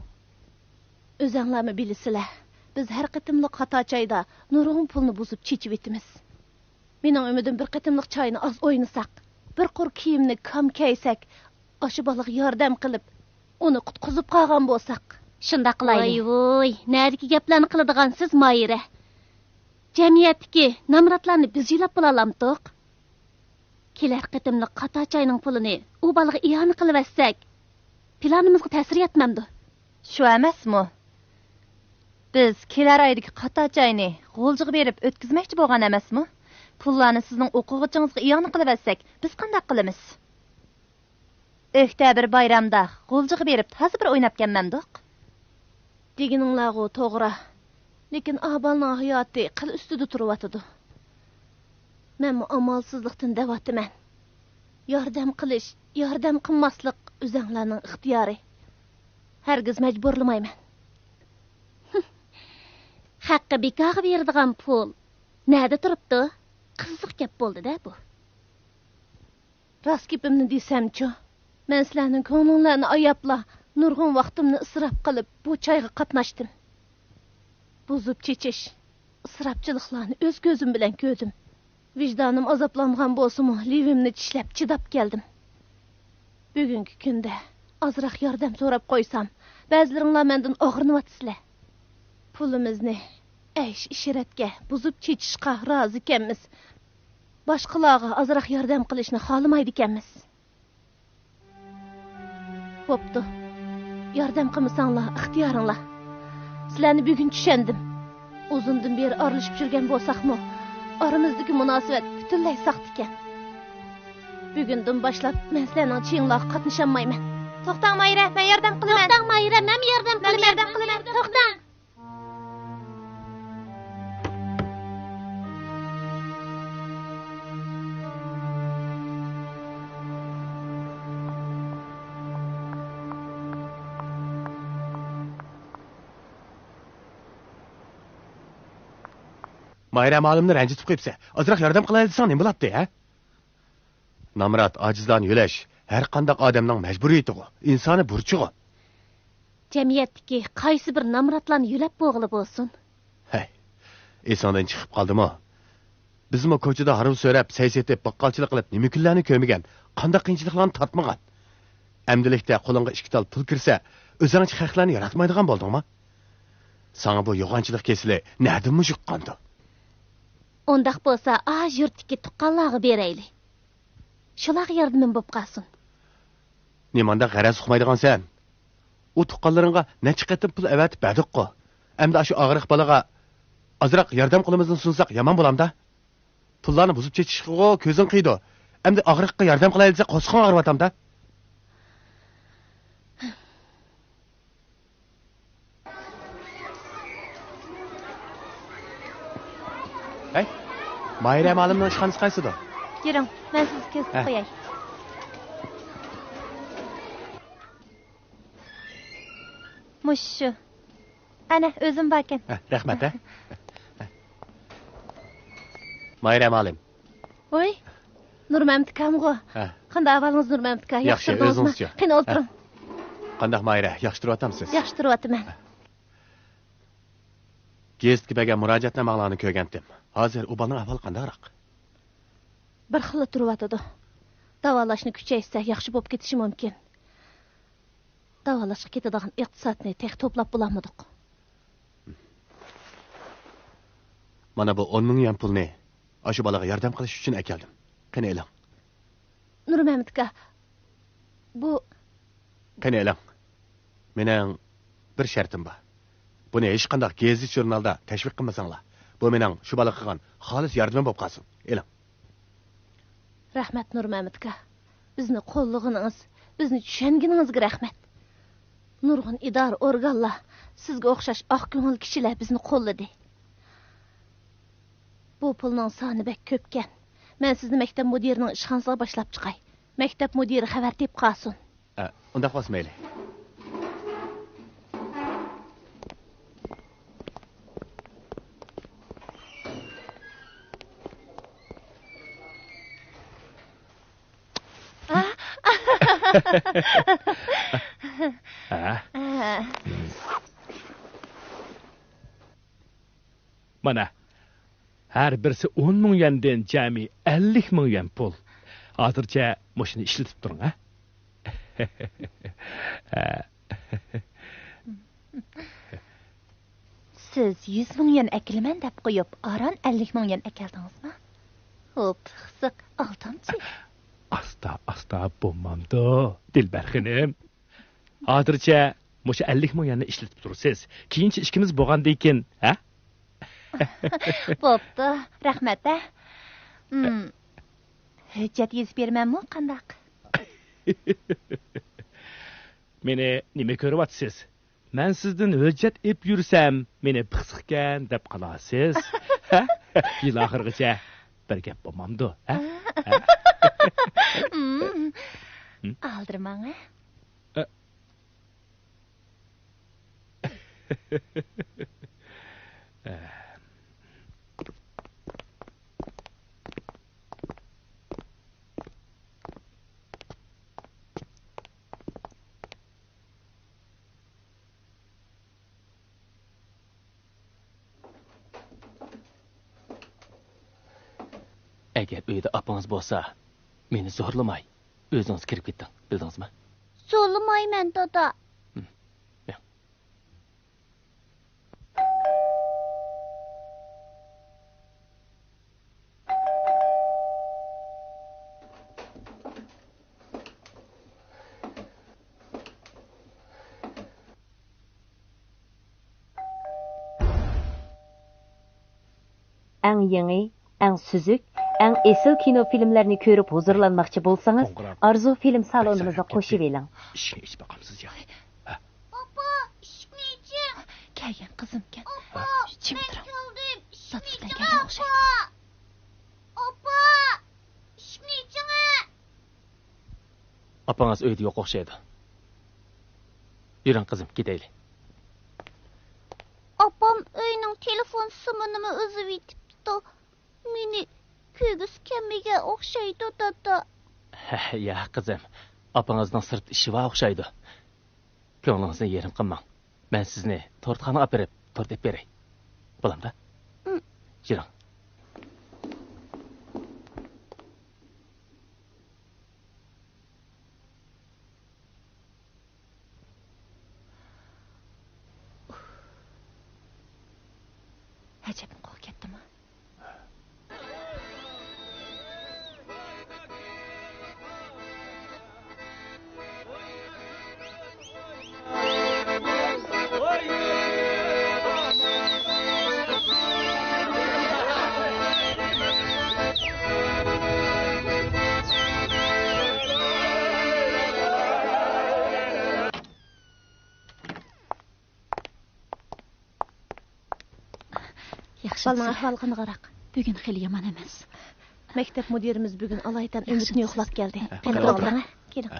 ئۆزەڭلارمۇ بىلىسىلەر، بىز ھەر قېتىملىق خاتا چايدا نۇرغۇن پۇلنى بۇزۇپ چېچىۋېتىمىز. مېنىڭ ئۈمىدىم، بىر قېتىملىق چاينى ئاز ئوينىساق، بىر قۇر كىيىمنى كام كەيسەك، ئاشۇ بالىغا ياردەم قىلىپ، ئۇنى قۇتقۇزۇپ قالغان بولساق. شۇنداق قىلايلى. ۋاي ۋۇي، نەدىكى گەپلەرنى قىلىدىغانسىز، ماھىرە؟ جەمئىيەتتىكى نامراتلارنى بىز يۆلەپ بولالامتۇق؟ كېلەر قېتىملىق قاتار چاينىڭ پۇلىنى ئۇ بالىغا ئىئانە قىلىۋەتسەك، پىلانىمىزغا تەسىر يەتمەمدۇ؟ شۇ ئەمەسمۇ؟ بىز كېلەر ئايدىكى قاتار چاينى غۇلجىغا بېرىپ ئۆتكۈزمەكچى بولغان ئەمەسمۇ؟ پۇللارنى سىزنىڭ ئوقۇغۇچىڭىزغا ئىئانە قىلىۋەتسەك، بىز قانداق قىلىمىز؟ ئۆكتەبىر بايرامدا غۇلجىغا بېرىپ تازا بىر ئويناپ كەلمەمدۇق؟ دېگىنىڭلارغۇ توغرا. لېكىن ئاھ بالىنىڭ ھاياتى قىل ئۈستىدە تۇرۇۋاتىدۇ. مەنمۇ ئامالسىزلىقتىن دەۋاتىمەن. ياردەم قىلىش، ياردەم قىلماسلىق ئۆزەڭلارنىڭ ئىختىيارى. ھەرگىز مەجبۇرلىمايمەن. خەققە بىكارغا بېرىدىغان پۇل نەدە تۇرۇپتۇ؟ قىزىق گەپ بولدى-دە بۇ. راست گېپىمنى دېسەمچۇ، مەن سىلەرنىڭ كۆڭلۈڭلارنى ئاياپلا، نۇرغۇن ۋاقتىمنى ئىسراپ قىلىپ، بۇ چايغا قاتناشتىم. بۇزۇپ چېچىش، ئىسراپچىلىقلارنى ئۆز كۆزۈم بىلەن كۆردۈم. ۋىجدانىم ئازابلانغان بولسىمۇ، لېۋىمنى چىشلەپ چىداپ كەلدىم. بۈگۈنكى كۈندە ئازراق ياردەم سوراپ قويسام، بەزىلىرىڭلار مەندىن ئاغرىنىۋاتىسىلەر. پۇلىمىزنى ئەيش-ئىشرەتكە، بۇزۇپ چېچىشقا رازىكەنمىز. باشقىلارغا ئازراق ياردەم قىلىشنى خالىمايدىكەنمىز. بوپتۇ. ياردەم قىلمىساڭلار، ئىختىيارىڭلار. سىلەرنى بۈگۈن چۈشەندىم. ئۇزۇندىن بېرى ئارىلىشىپ يۈرگەن بولساقمۇ، ئارىمىزدىكى مۇناسىۋەت پۈتۈنلەي ساختىكەن. بۈگۈندىن باشلاپ مەن سىلەرنىڭ چېيىڭلارغا قاتنىشالمايمەن. توختاڭ، ماھىرە، مەن ياردەم قىلىمەن. توختاڭ، ماھىرە، مەن ياردەم قىلىمەن. مەن ياردەم قىلىمەن. توختاڭ. ماھىرە مۇئەللىمنى رەنجىتىپ قويۇپسەن. ئازراق ياردەم قىلايلى دېسەڭ نېمە بولاتتى، ھە؟ نامرات، ئاجىزلارنى يۆلەش ھەر قانداق ئادەمنىڭ مەجبۇرىيىتىغۇ، ئىنسانىي بۇرچىغۇ. جەمئىيەتتىكى قايسى بىر نامراتلارنى يۆلەپ بولغىلى بولسۇن، ئېسىڭدىن چىقىپ قالدىمۇ؟ بىزمۇ كوچىدا ھارۋا سۆرەپ، سەي سېتىپ، باققالچىلىق قىلىپ، نېمە كۈنلەرنى كۆرمىگەن، قانداق قىيىنچىلىقلارنى تارتمىغان؟ ئەمدىلىكتە قولۇڭغا ئىككى تال پۇل كىرسە، ئۆزۈڭچە خەقلەرنى ياراتمايدىغان بولدۇڭمۇ؟ ساڭا بۇ يوغانچىلىق كېسىلى نەدىنمۇ يۇققاندۇ؟ ئۇنداق بولسا، ئا يۇرتتىكى تۇغقانلارغا بېرەيلى. شۇلارغا ياردىمىم بوپ قالسۇن. نېمانداق غەرەز ئۇقمايدىغانسەن؟ ئۇ تۇغقانلىرىڭغا نەچچە قېتىم پۇل ئەۋەتىپ بەردۇققۇ. ئەمدى ئاشۇ ئاغرىق بالىغا ئازراق ياردەم قولىمىزنى سۇنساق يامان بولامدا؟ پۇللارنى بۇزۇپ چېچىشقىغۇ كۆزۈڭ قىيىدۇ. ئەمدى ئاغرىققا ياردەم قىلاي دېسە قورسىقىڭ ئاغرىۋاتامدا؟ ھەي، ماھىرە مۇئەللىمنىڭ ئىشخانىسى قايسىدۇ؟ يۈرۈڭ، مەن سىزگە كۆرسىتىپ ھە. قوياي. مۇشۇ. ئەنە، ئۆزۈم باركەن. ھە، رەھمەت، ھە. ماھىرە مۇئەللىم. ۋوي، نۇرمەمتىكامغۇ؟ ھە. قانداق ئەھۋالىڭىز، نۇرمەمتىكا؟ ياخشى، ياخشى تۇردىڭىزمۇ؟ ئۆزىڭىزچۇ؟ قېنى، ھە. ئولتۇرۇڭ. قانداق ماھىرە، ياخشى تۇرۇۋاتامسىز؟ ياخشى تۇرۇۋاتىمەن. گېزىتكە بەرگەن مۇراجىئەتنامىڭلارنى كۆرگەنتىم. ھازىر ئۇ بالىنىڭ ئەھۋالى قانداقراق؟ بىر خىللا تۇرۇۋاتىدۇ. داۋالاشنى كۈچەيتسە، ياخشى بولۇپ كېتىشى مۇمكىن. داۋالاشقا كېتىدىغان ئىقتىسادنى تېخى توپلاپ بولالمىدۇق. مانا بۇ ئون مىڭ يۈەن پۇلنى ئاشۇ بالىغا ياردەم قىلىش ئۈچۈن ئەكەلدىم. قېنى ئېلىڭ. نۇرمەمەت ئاكا، بۇ قېنى ئېلىڭ. مېنىڭ بىر شەرتىم بار. بۇنى ھېچقانداق گېزىت-ژۇرنالدا تەشۋىق قىلمىساڭلار. بۇ مېنىڭ شۇ بالىغا قىلغان خالىس ياردىمىم بولۇپ قالسۇن. ئېلىڭ. رەھمەت، نۇرمەمەت ئاكا. بىزنى قوللىغىنىڭىز، بىزنى چۈشەنگىنىڭىزگە رەھمەت. نۇرغۇن ئىدارە، ئورگانلار، سىزگە ئوخشاش ئاق كۆڭۈل كىشىلەر بىزنى قوللىدى. بۇ پۇلنىڭ سانى بەك كۆپكەن. مەن سىزنى مەكتەپ مۇدىرىنىڭ ئىشخانىسىغا باشلاپ چىقاي. مەكتەپ مۇدىرى خەۋەر تېپىپ قالسۇن. ئە، ئۇنداق بولسا مەيلى. ھە؟ مانا، ھەر بىرسى ئون مىڭ يۈەندىن جەمئىي ئەللىك مىڭ يۈەن پۇل. ھازىرچە مۇشۇنى ئىشلىتىپ تۇرۇڭ، ھە؟ سىز يۈز مىڭ يۈەن ئەكېلىمەن دەپ قويۇپ، ئاران ئەللىك مىڭ يۈەن ئەكەلدىڭىزما؟ ھو، پىخسىق، ئالدامچى. ئاستا، ئاستا بولمامدۇ، دىلبەر خېنىم؟ ھازىرچە مۇشۇ ئەللىك مىڭ يۈەننى ئىشلىتىپ تۇرىسىز. كېيىنچە ئىككىمىز بولغاندىن كېيىن، ھە؟ بوپتۇ، رەھمەت، ھە؟ ھىم. ھۆججەت يېزىپ بېرىمەنمۇ، قانداق؟ مېنى نېمە كۆرۈۋاتىسىز؟ مەن سىزدىن ھۆججەت ئېلىپ يۈرسەم، مېنى پىخسىقكەن دەپ قالارسىز. ھە؟ يىل ئاخىرىغىچە بىر گەپ بولمامدۇ، ھە؟ ھە؟ ھىم. ھىم؟ ئالدىرىماڭ، ھە؟ ئە. ئەگەر ئۆيدە ئاپىڭىز بولسا، مېنى زورلىماي، ئۆزىڭىز كىرىپ كېتىڭ، بىلدىڭىزمۇ؟ زورلىمايمەن، دادا. ھىم. مېڭ. ئەڭ يېڭى، ئەڭ سۈزۈك، ئەڭ ئېسىل كىنو فىلىملەرنى كۆرۈپ ھۇزۇرلانماقچى بولسىڭىز، قوڭغۇراق. ئارزۇ فىلىم سالونىمىزغا قوشۇۋېلىڭ. ئىشىكنى ئېچىپ باقامسىز يا؟ ھە؟ ئاپا، ئىشىكنى ئېچىڭ! كەلگەن قىزىمكەن. ئاپا، جىم مەن تۇرۇڭ. كەلدىم. ئىشىكنى ئېچىڭ، ئاپا! ئاپا! ئىشىكنى ئېچىڭە! ئاپىڭىز ئۆيدە يوق ئوخشايدۇ. يۈرۈڭ قىزىم، كېتەيلى. ئاپام ئۆينىڭ تېلېفون سىمىنىمۇ ئۈزۈۋېتىپتۇ. مېنى كۆرگۈسى كەلمىگەن ئوخشايدۇ، دادا. ھە، ياق قىزىم، ئاپىڭىزنىڭ سىرتتا ئىشى بار ئوخشايدۇ. كۆڭلىڭىزنى يېرىم قىلماڭ. مەن سىزنى تورتخانىغا ئاپىرىپ، تورت ئېلىپ بېرەي. بولامدا؟ ئىم، يۈرۈڭ. ئەجەب، قول كەتتىمۇ؟ ياخشى. بالىنىڭ ئەھۋالى قانداقراق؟ بۈگۈن خېلى يامان ئەمەس. مەكتەپ مۇدىرىمىز بۈگۈن ئالايىتەن ئۈمىدنى يوقلاپ كەلدى. قېنى، توغرا. كېلىڭ.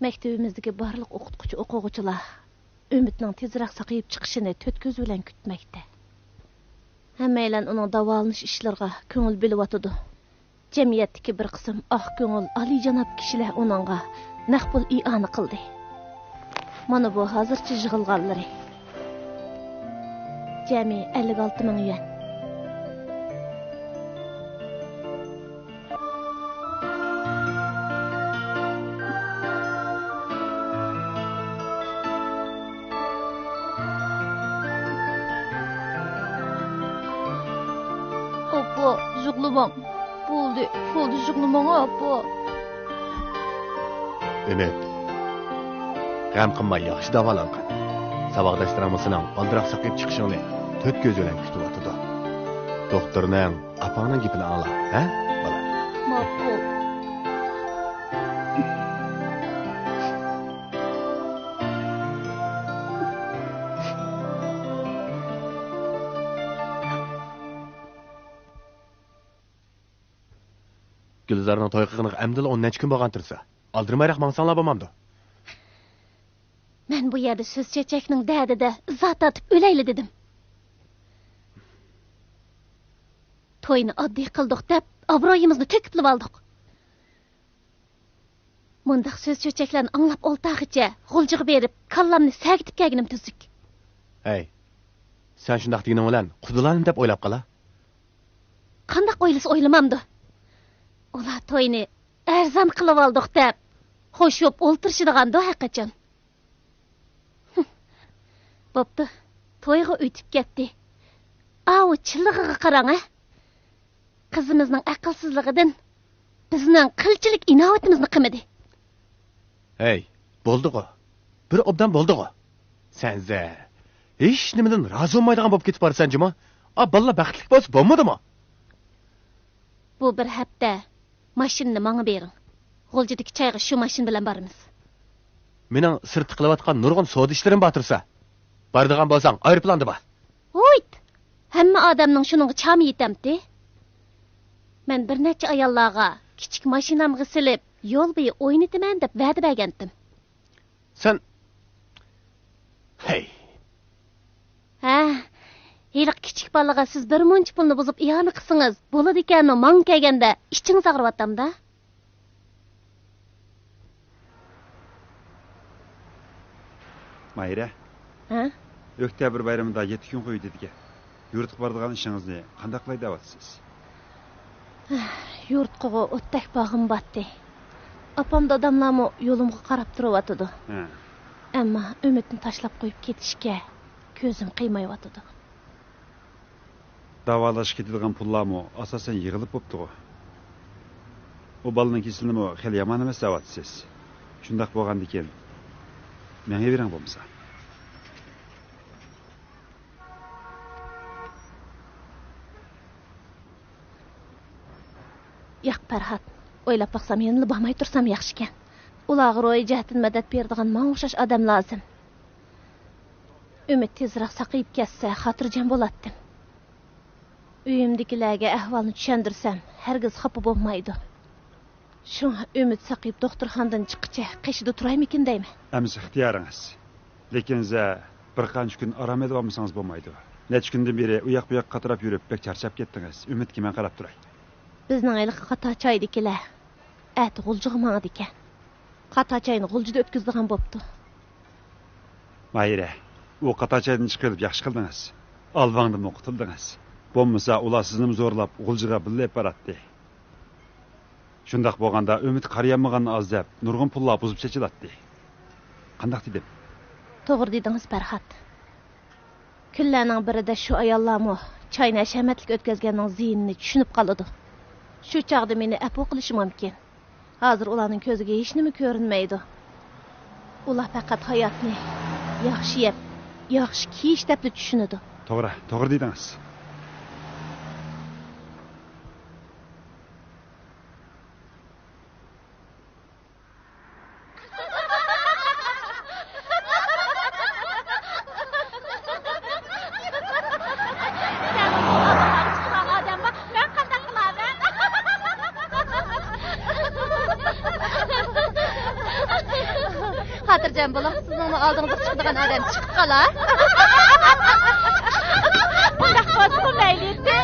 مەكتىۋىمىزدىكى بارلىق ئوقۇتقۇچى، ئوقۇغۇچىلار ئۈمىدنىڭ تېزرەك ساقىيىپ چىقىشىنى تۆت كۆز بىلەن كۈتمەكتە. ھەممەيلەن ئۇنىڭ داۋالىنىش ئىشلىرىغا كۆڭۈل بۆلۈۋاتىدۇ. جەمئىيەتتىكى بىر قىسىم ئاق كۆڭۈل، ئالىيجاناب كىشىلەر ئۇنىڭغا نەق پۇل ئىئانە قىلدى. مانا بۇ ھازىرچە يىغىلغانلىرى. جەمئىي ئەللىك ئالتە مىڭ يۈەن. ئاپا، يىغلىماڭ. بولدى، بولدى، يىغلىماڭ، ئاپا. ئۈمىد، غەم قىلماي، ياخشى داۋالانغان. ساۋاقداشلىرىڭمۇ سېنىڭ بالدۇراق ساقىيىپ چىقىشىڭنى تۆت كۆز بىلەن كۈتۈۋاتىدۇ. دوختۇرنىڭ ئاپاڭنىڭ گېپىنى ئاڭلا، ھە، بالام؟ ماقۇل. گۈلزارنىڭ توي قىلغىنىغا ئەمدىلا ئون نەچچە كۈن بولغان تۇرسا، ئالدىرىمايراق ماڭساڭلار بولمامدۇ؟ مەن بۇ يەردە سۆز چۆچەكنىڭ دەردىدە ئىزا تارتىپ ئۆلەيلى دېدىم. توينى ئاددىي قىلدۇق دەپ، ئابرۇيىمىزنى تۆكۈپلىۋالدۇق. مۇنداق سۆز چۆچەكلەرنى ئاڭلاپ ئولتۇرغىچە غۇلجىغا بېرىپ، كاللامنى سەگىتىپ كەلگىنىم تۈزۈك. ھەي، سەن شۇنداق دېگىنىڭ بىلەن قۇدىلارنى دەپ ئويلاپ قالا. قانداق ئويلىسا ئويلىمامدۇ؟ ئۇلار توينى ئەرزان قىلىۋالدۇق دەپ، خوشۇپ ئولتۇرۇشىدىغاندۇ ھەرقاچان. بوپتۇ، تويغا ئۆتۈپ كەتتى. ئاۋۇ چىللىقىغا قاراڭ ھە! قىزىمىزنىڭ ئەقىلسىزلىقىدىن بىزنىڭ قىلچىلىك ئىناۋىتىمىزنى قىلمىدى. ھەي، بولدىغۇ. بىر ئوبدان بولدىغۇ. سەن زە، ھېچ نېمىدىن رازى بولمايدىغان بولۇپ كېتىپ بارىسەن جۇمۇ. ئا، بالىلار بەختلىك بولسا بولمىدىمۇ؟ بۇ بىر ھەپتە ماشىنىنى ماڭا بېرىڭ. غۇلجىدىكى چايغا شۇ ماشىنا بىلەن بارىمىز. مېنىڭ سىرتتا قىلىۋاتقان نۇرغۇن سودا ئىشلىرىم بار تۇرسا. بارىدىغان بولساڭ، ئايروپىلاندا بار. ھويت! ھەممە ئادەمنىڭ شۇنىڭغا چامى يېتەمتى؟ مەن بىر نەچچە ئاياللارغا كىچىك ماشىنامغا سېلىپ، يول بويى ئوينىتىمەن دەپ ۋەدە بەرگەنتىم. سەن، ھەي. ھە، ھېلىقى كىچىك بالىغا سىز بىر مۇنچە پۇلنى بۇزۇپ ئىئانە قىلسىڭىز بولىدىكەنمۇ، ماڭا كەلگەندە ئىچىڭىز ئاغرىۋاتامدا؟ ماھىرە. ھە؟ ئۆكتەبىر بايرىمىدا يەتتە كۈن قويۇلىدىكەن. يۇرتقا بارىدىغان ئىشىڭىزنى قانداق قىلاي دەۋاتىسىز؟ يۇرتقىغۇ ئوتتەك باغىم باتتى. ئاپام داداملارمۇ يولۇمغا قاراپ تۇرۇۋاتىدۇ. ھە. ئەمما ئۈمىدنى تاشلاپ قويۇپ كېتىشكە كۆزۈم قىيمايۋاتىدۇ. داۋالاشقا كېتىدىغان پۇللارمۇ ئاساسەن يىغىلىپ بوپتىغۇ. ئۇ بالىنىڭ كېسىلىمۇ خېلى يامان ئەمەس دەۋاتىسىز. شۇنداق بولغاندىكىن مېڭىۋېرىڭ بولمىسا. ياق، پەرھات، ئويلاپ باقسام يەنىلا بارماي تۇرسام ياخشىكەن. ئۇلارغا روھىي جەھەتتىن مەدەت بېرىدىغان ماڭا ئوخشاش ئادەم لازىم. ئۈمىد تېزرەك ساقىيىپ كەتسە خاتىرجەم بولاتتىم. ئۆيۈمدىكىلەرگە ئەھۋالنى چۈشەندۈرسەم ھەرگىز خاپا بولمايدۇ. شۇڭا ئۈمىد ساقىيىپ دوختۇرخانىدىن چىققىچە قېشىدا تۇرايمىكىن دەيمەن. ئەمىسە ئىختىيارىڭىز. لېكىن زە، بىر قانچە كۈن ئارام ئېلىۋالمىسىڭىز بولمايدۇ. نەچچە كۈندىن بېرى ئۇ ياق بۇ ياققا قاتراپ يۈرۈپ بەك چارچاپ كەتتىڭىز. ئۈمىدكە مەن قاراپ تۇراي. بىزنىڭ ھېلىقى قاتارچايدىكىلەر ئەتە غۇلجىغا ماڭىدىكەن. قاتارچاينى غۇلجىدا ئۆتكۈزىدىغان بوپتۇ. ماھىرە، ئۇ قاتار چايدىن چىقىۋېلىپ ياخشى قىلدىڭىز. ئالۋاڭدىنمۇ قۇتۇلدىڭىز. بولمىسا ئۇلار سىزنىمۇ زورلاپ غۇلجىغا بىللە ئېلىپ باراتتى. شۇنداق بولغاندا ئۈمىد قارىيالمىغاننى ئاز دەپ نۇرغۇن پۇللار بۇزۇپ چېچىلاتتى. قانداق دېدىم؟ توغرا دېدىڭىز، پەرھات. كۈنلەرنىڭ بىرىدە شۇ ئاياللارمۇ چاينى ھەشەمەتلىك ئۆتكۈزگەننىڭ زىيىنىنى چۈشىنىپ قالىدۇ. شۇ چاغدا مېنى ئەپۇ قىلىشى مۇمكىن. ھازىر ئۇلارنىڭ كۆزىگە ھېچنېمە كۆرۈنمەيدۇ. ئۇلار پەقەت ھاياتنى ياخشى يەپ، ياخشى كىيىش دەپلا چۈشىنىدۇ. توغرا، توغرا دېدىڭىز. خاتىرجەم بولۇڭ، سىزنىڭمۇ ئالدىڭىزغا چىقىدىغان ئادەم چىقىپ قالار. ئۇنداق بولسىمۇ مەيلى.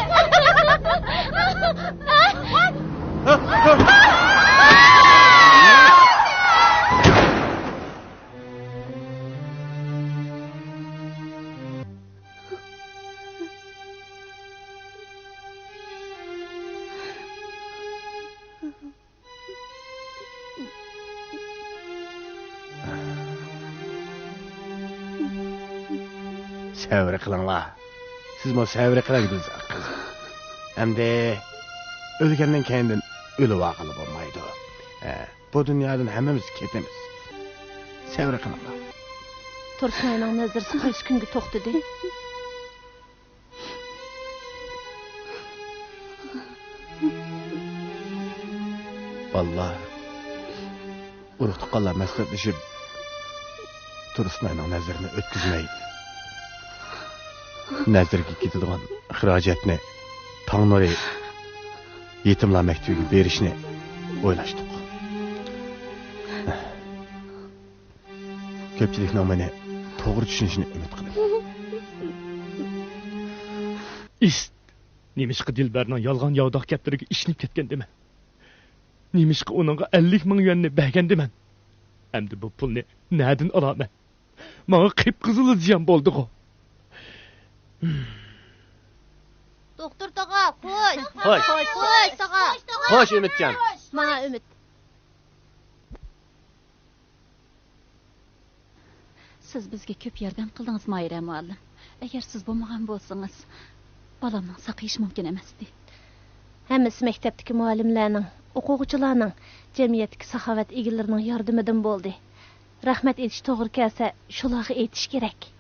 سەۋر قىلىڭلار. سىزمۇ سەۋر قىلىڭ، گۈلزار قىز. ئەمدى ئۆلگەندىن كەينىدىن ئۆلۈۋالغىلى بولمايدۇ. ھە، بۇ دۇنيادىن ھەممىمىز كېتىمىز. سەۋر قىلىڭلار. تۇرسۇنئاينىڭ نەزىرىسى قايسى كۈنگە توختىدى؟ بالىلار، ئۇرۇق-تۇغقانلار مەسلىھەتلىشىپ، تۇرسۇنئاينىڭ نەزىرىنى ئۆتكۈزمەي، نەزىرگە كېتىدىغان خىراجەتنى تاڭ نۇرى يېتىملار مەكتىۋىگە بېرىشنى ئويلاشتۇق. كۆپچىلىكنىڭ مېنى توغرا چۈشىنىشىنى ئۈمىد قىلىمەن. ئىس! نېمىشقا دىلبەرنىڭ يالغان ياۋىداق گەپلىرىگە ئىشىنىپ كەتكەندىمەن؟ نېمىشقا ئۇنىڭغا ئەللىك مىڭ يۈەننى بەرگەندىمەن؟ ئەمدى بۇ پۇلنى نەدىن ئالارمەن؟ ماڭا قىپقىزىل زىيان بولدىغۇ. دوختۇر تاغا، خوش. خوش. خوش تاغا. خوش ئۈمىدجان. ماڭا ئۈمىد. سىز بىزگە كۆپ ياردەم قىلدىڭىز، ماھىرە مۇئەللىم. ئەگەر سىز بولمىغان بولسىڭىز، بالامنىڭ ساقىيىشى مۇمكىن ئەمەستى. ھەممىسى مەكتەپتىكى مۇئەللىملەرنىڭ، ئوقۇغۇچىلارنىڭ، جەمئىيەتتىكى ساخاۋەت ئىگىلىرىنىڭ ياردىمىدىن بولدى. رەھمەت ئېيتىش توغرا كەلسە، شۇلارغا ئېيتىش كېرەك.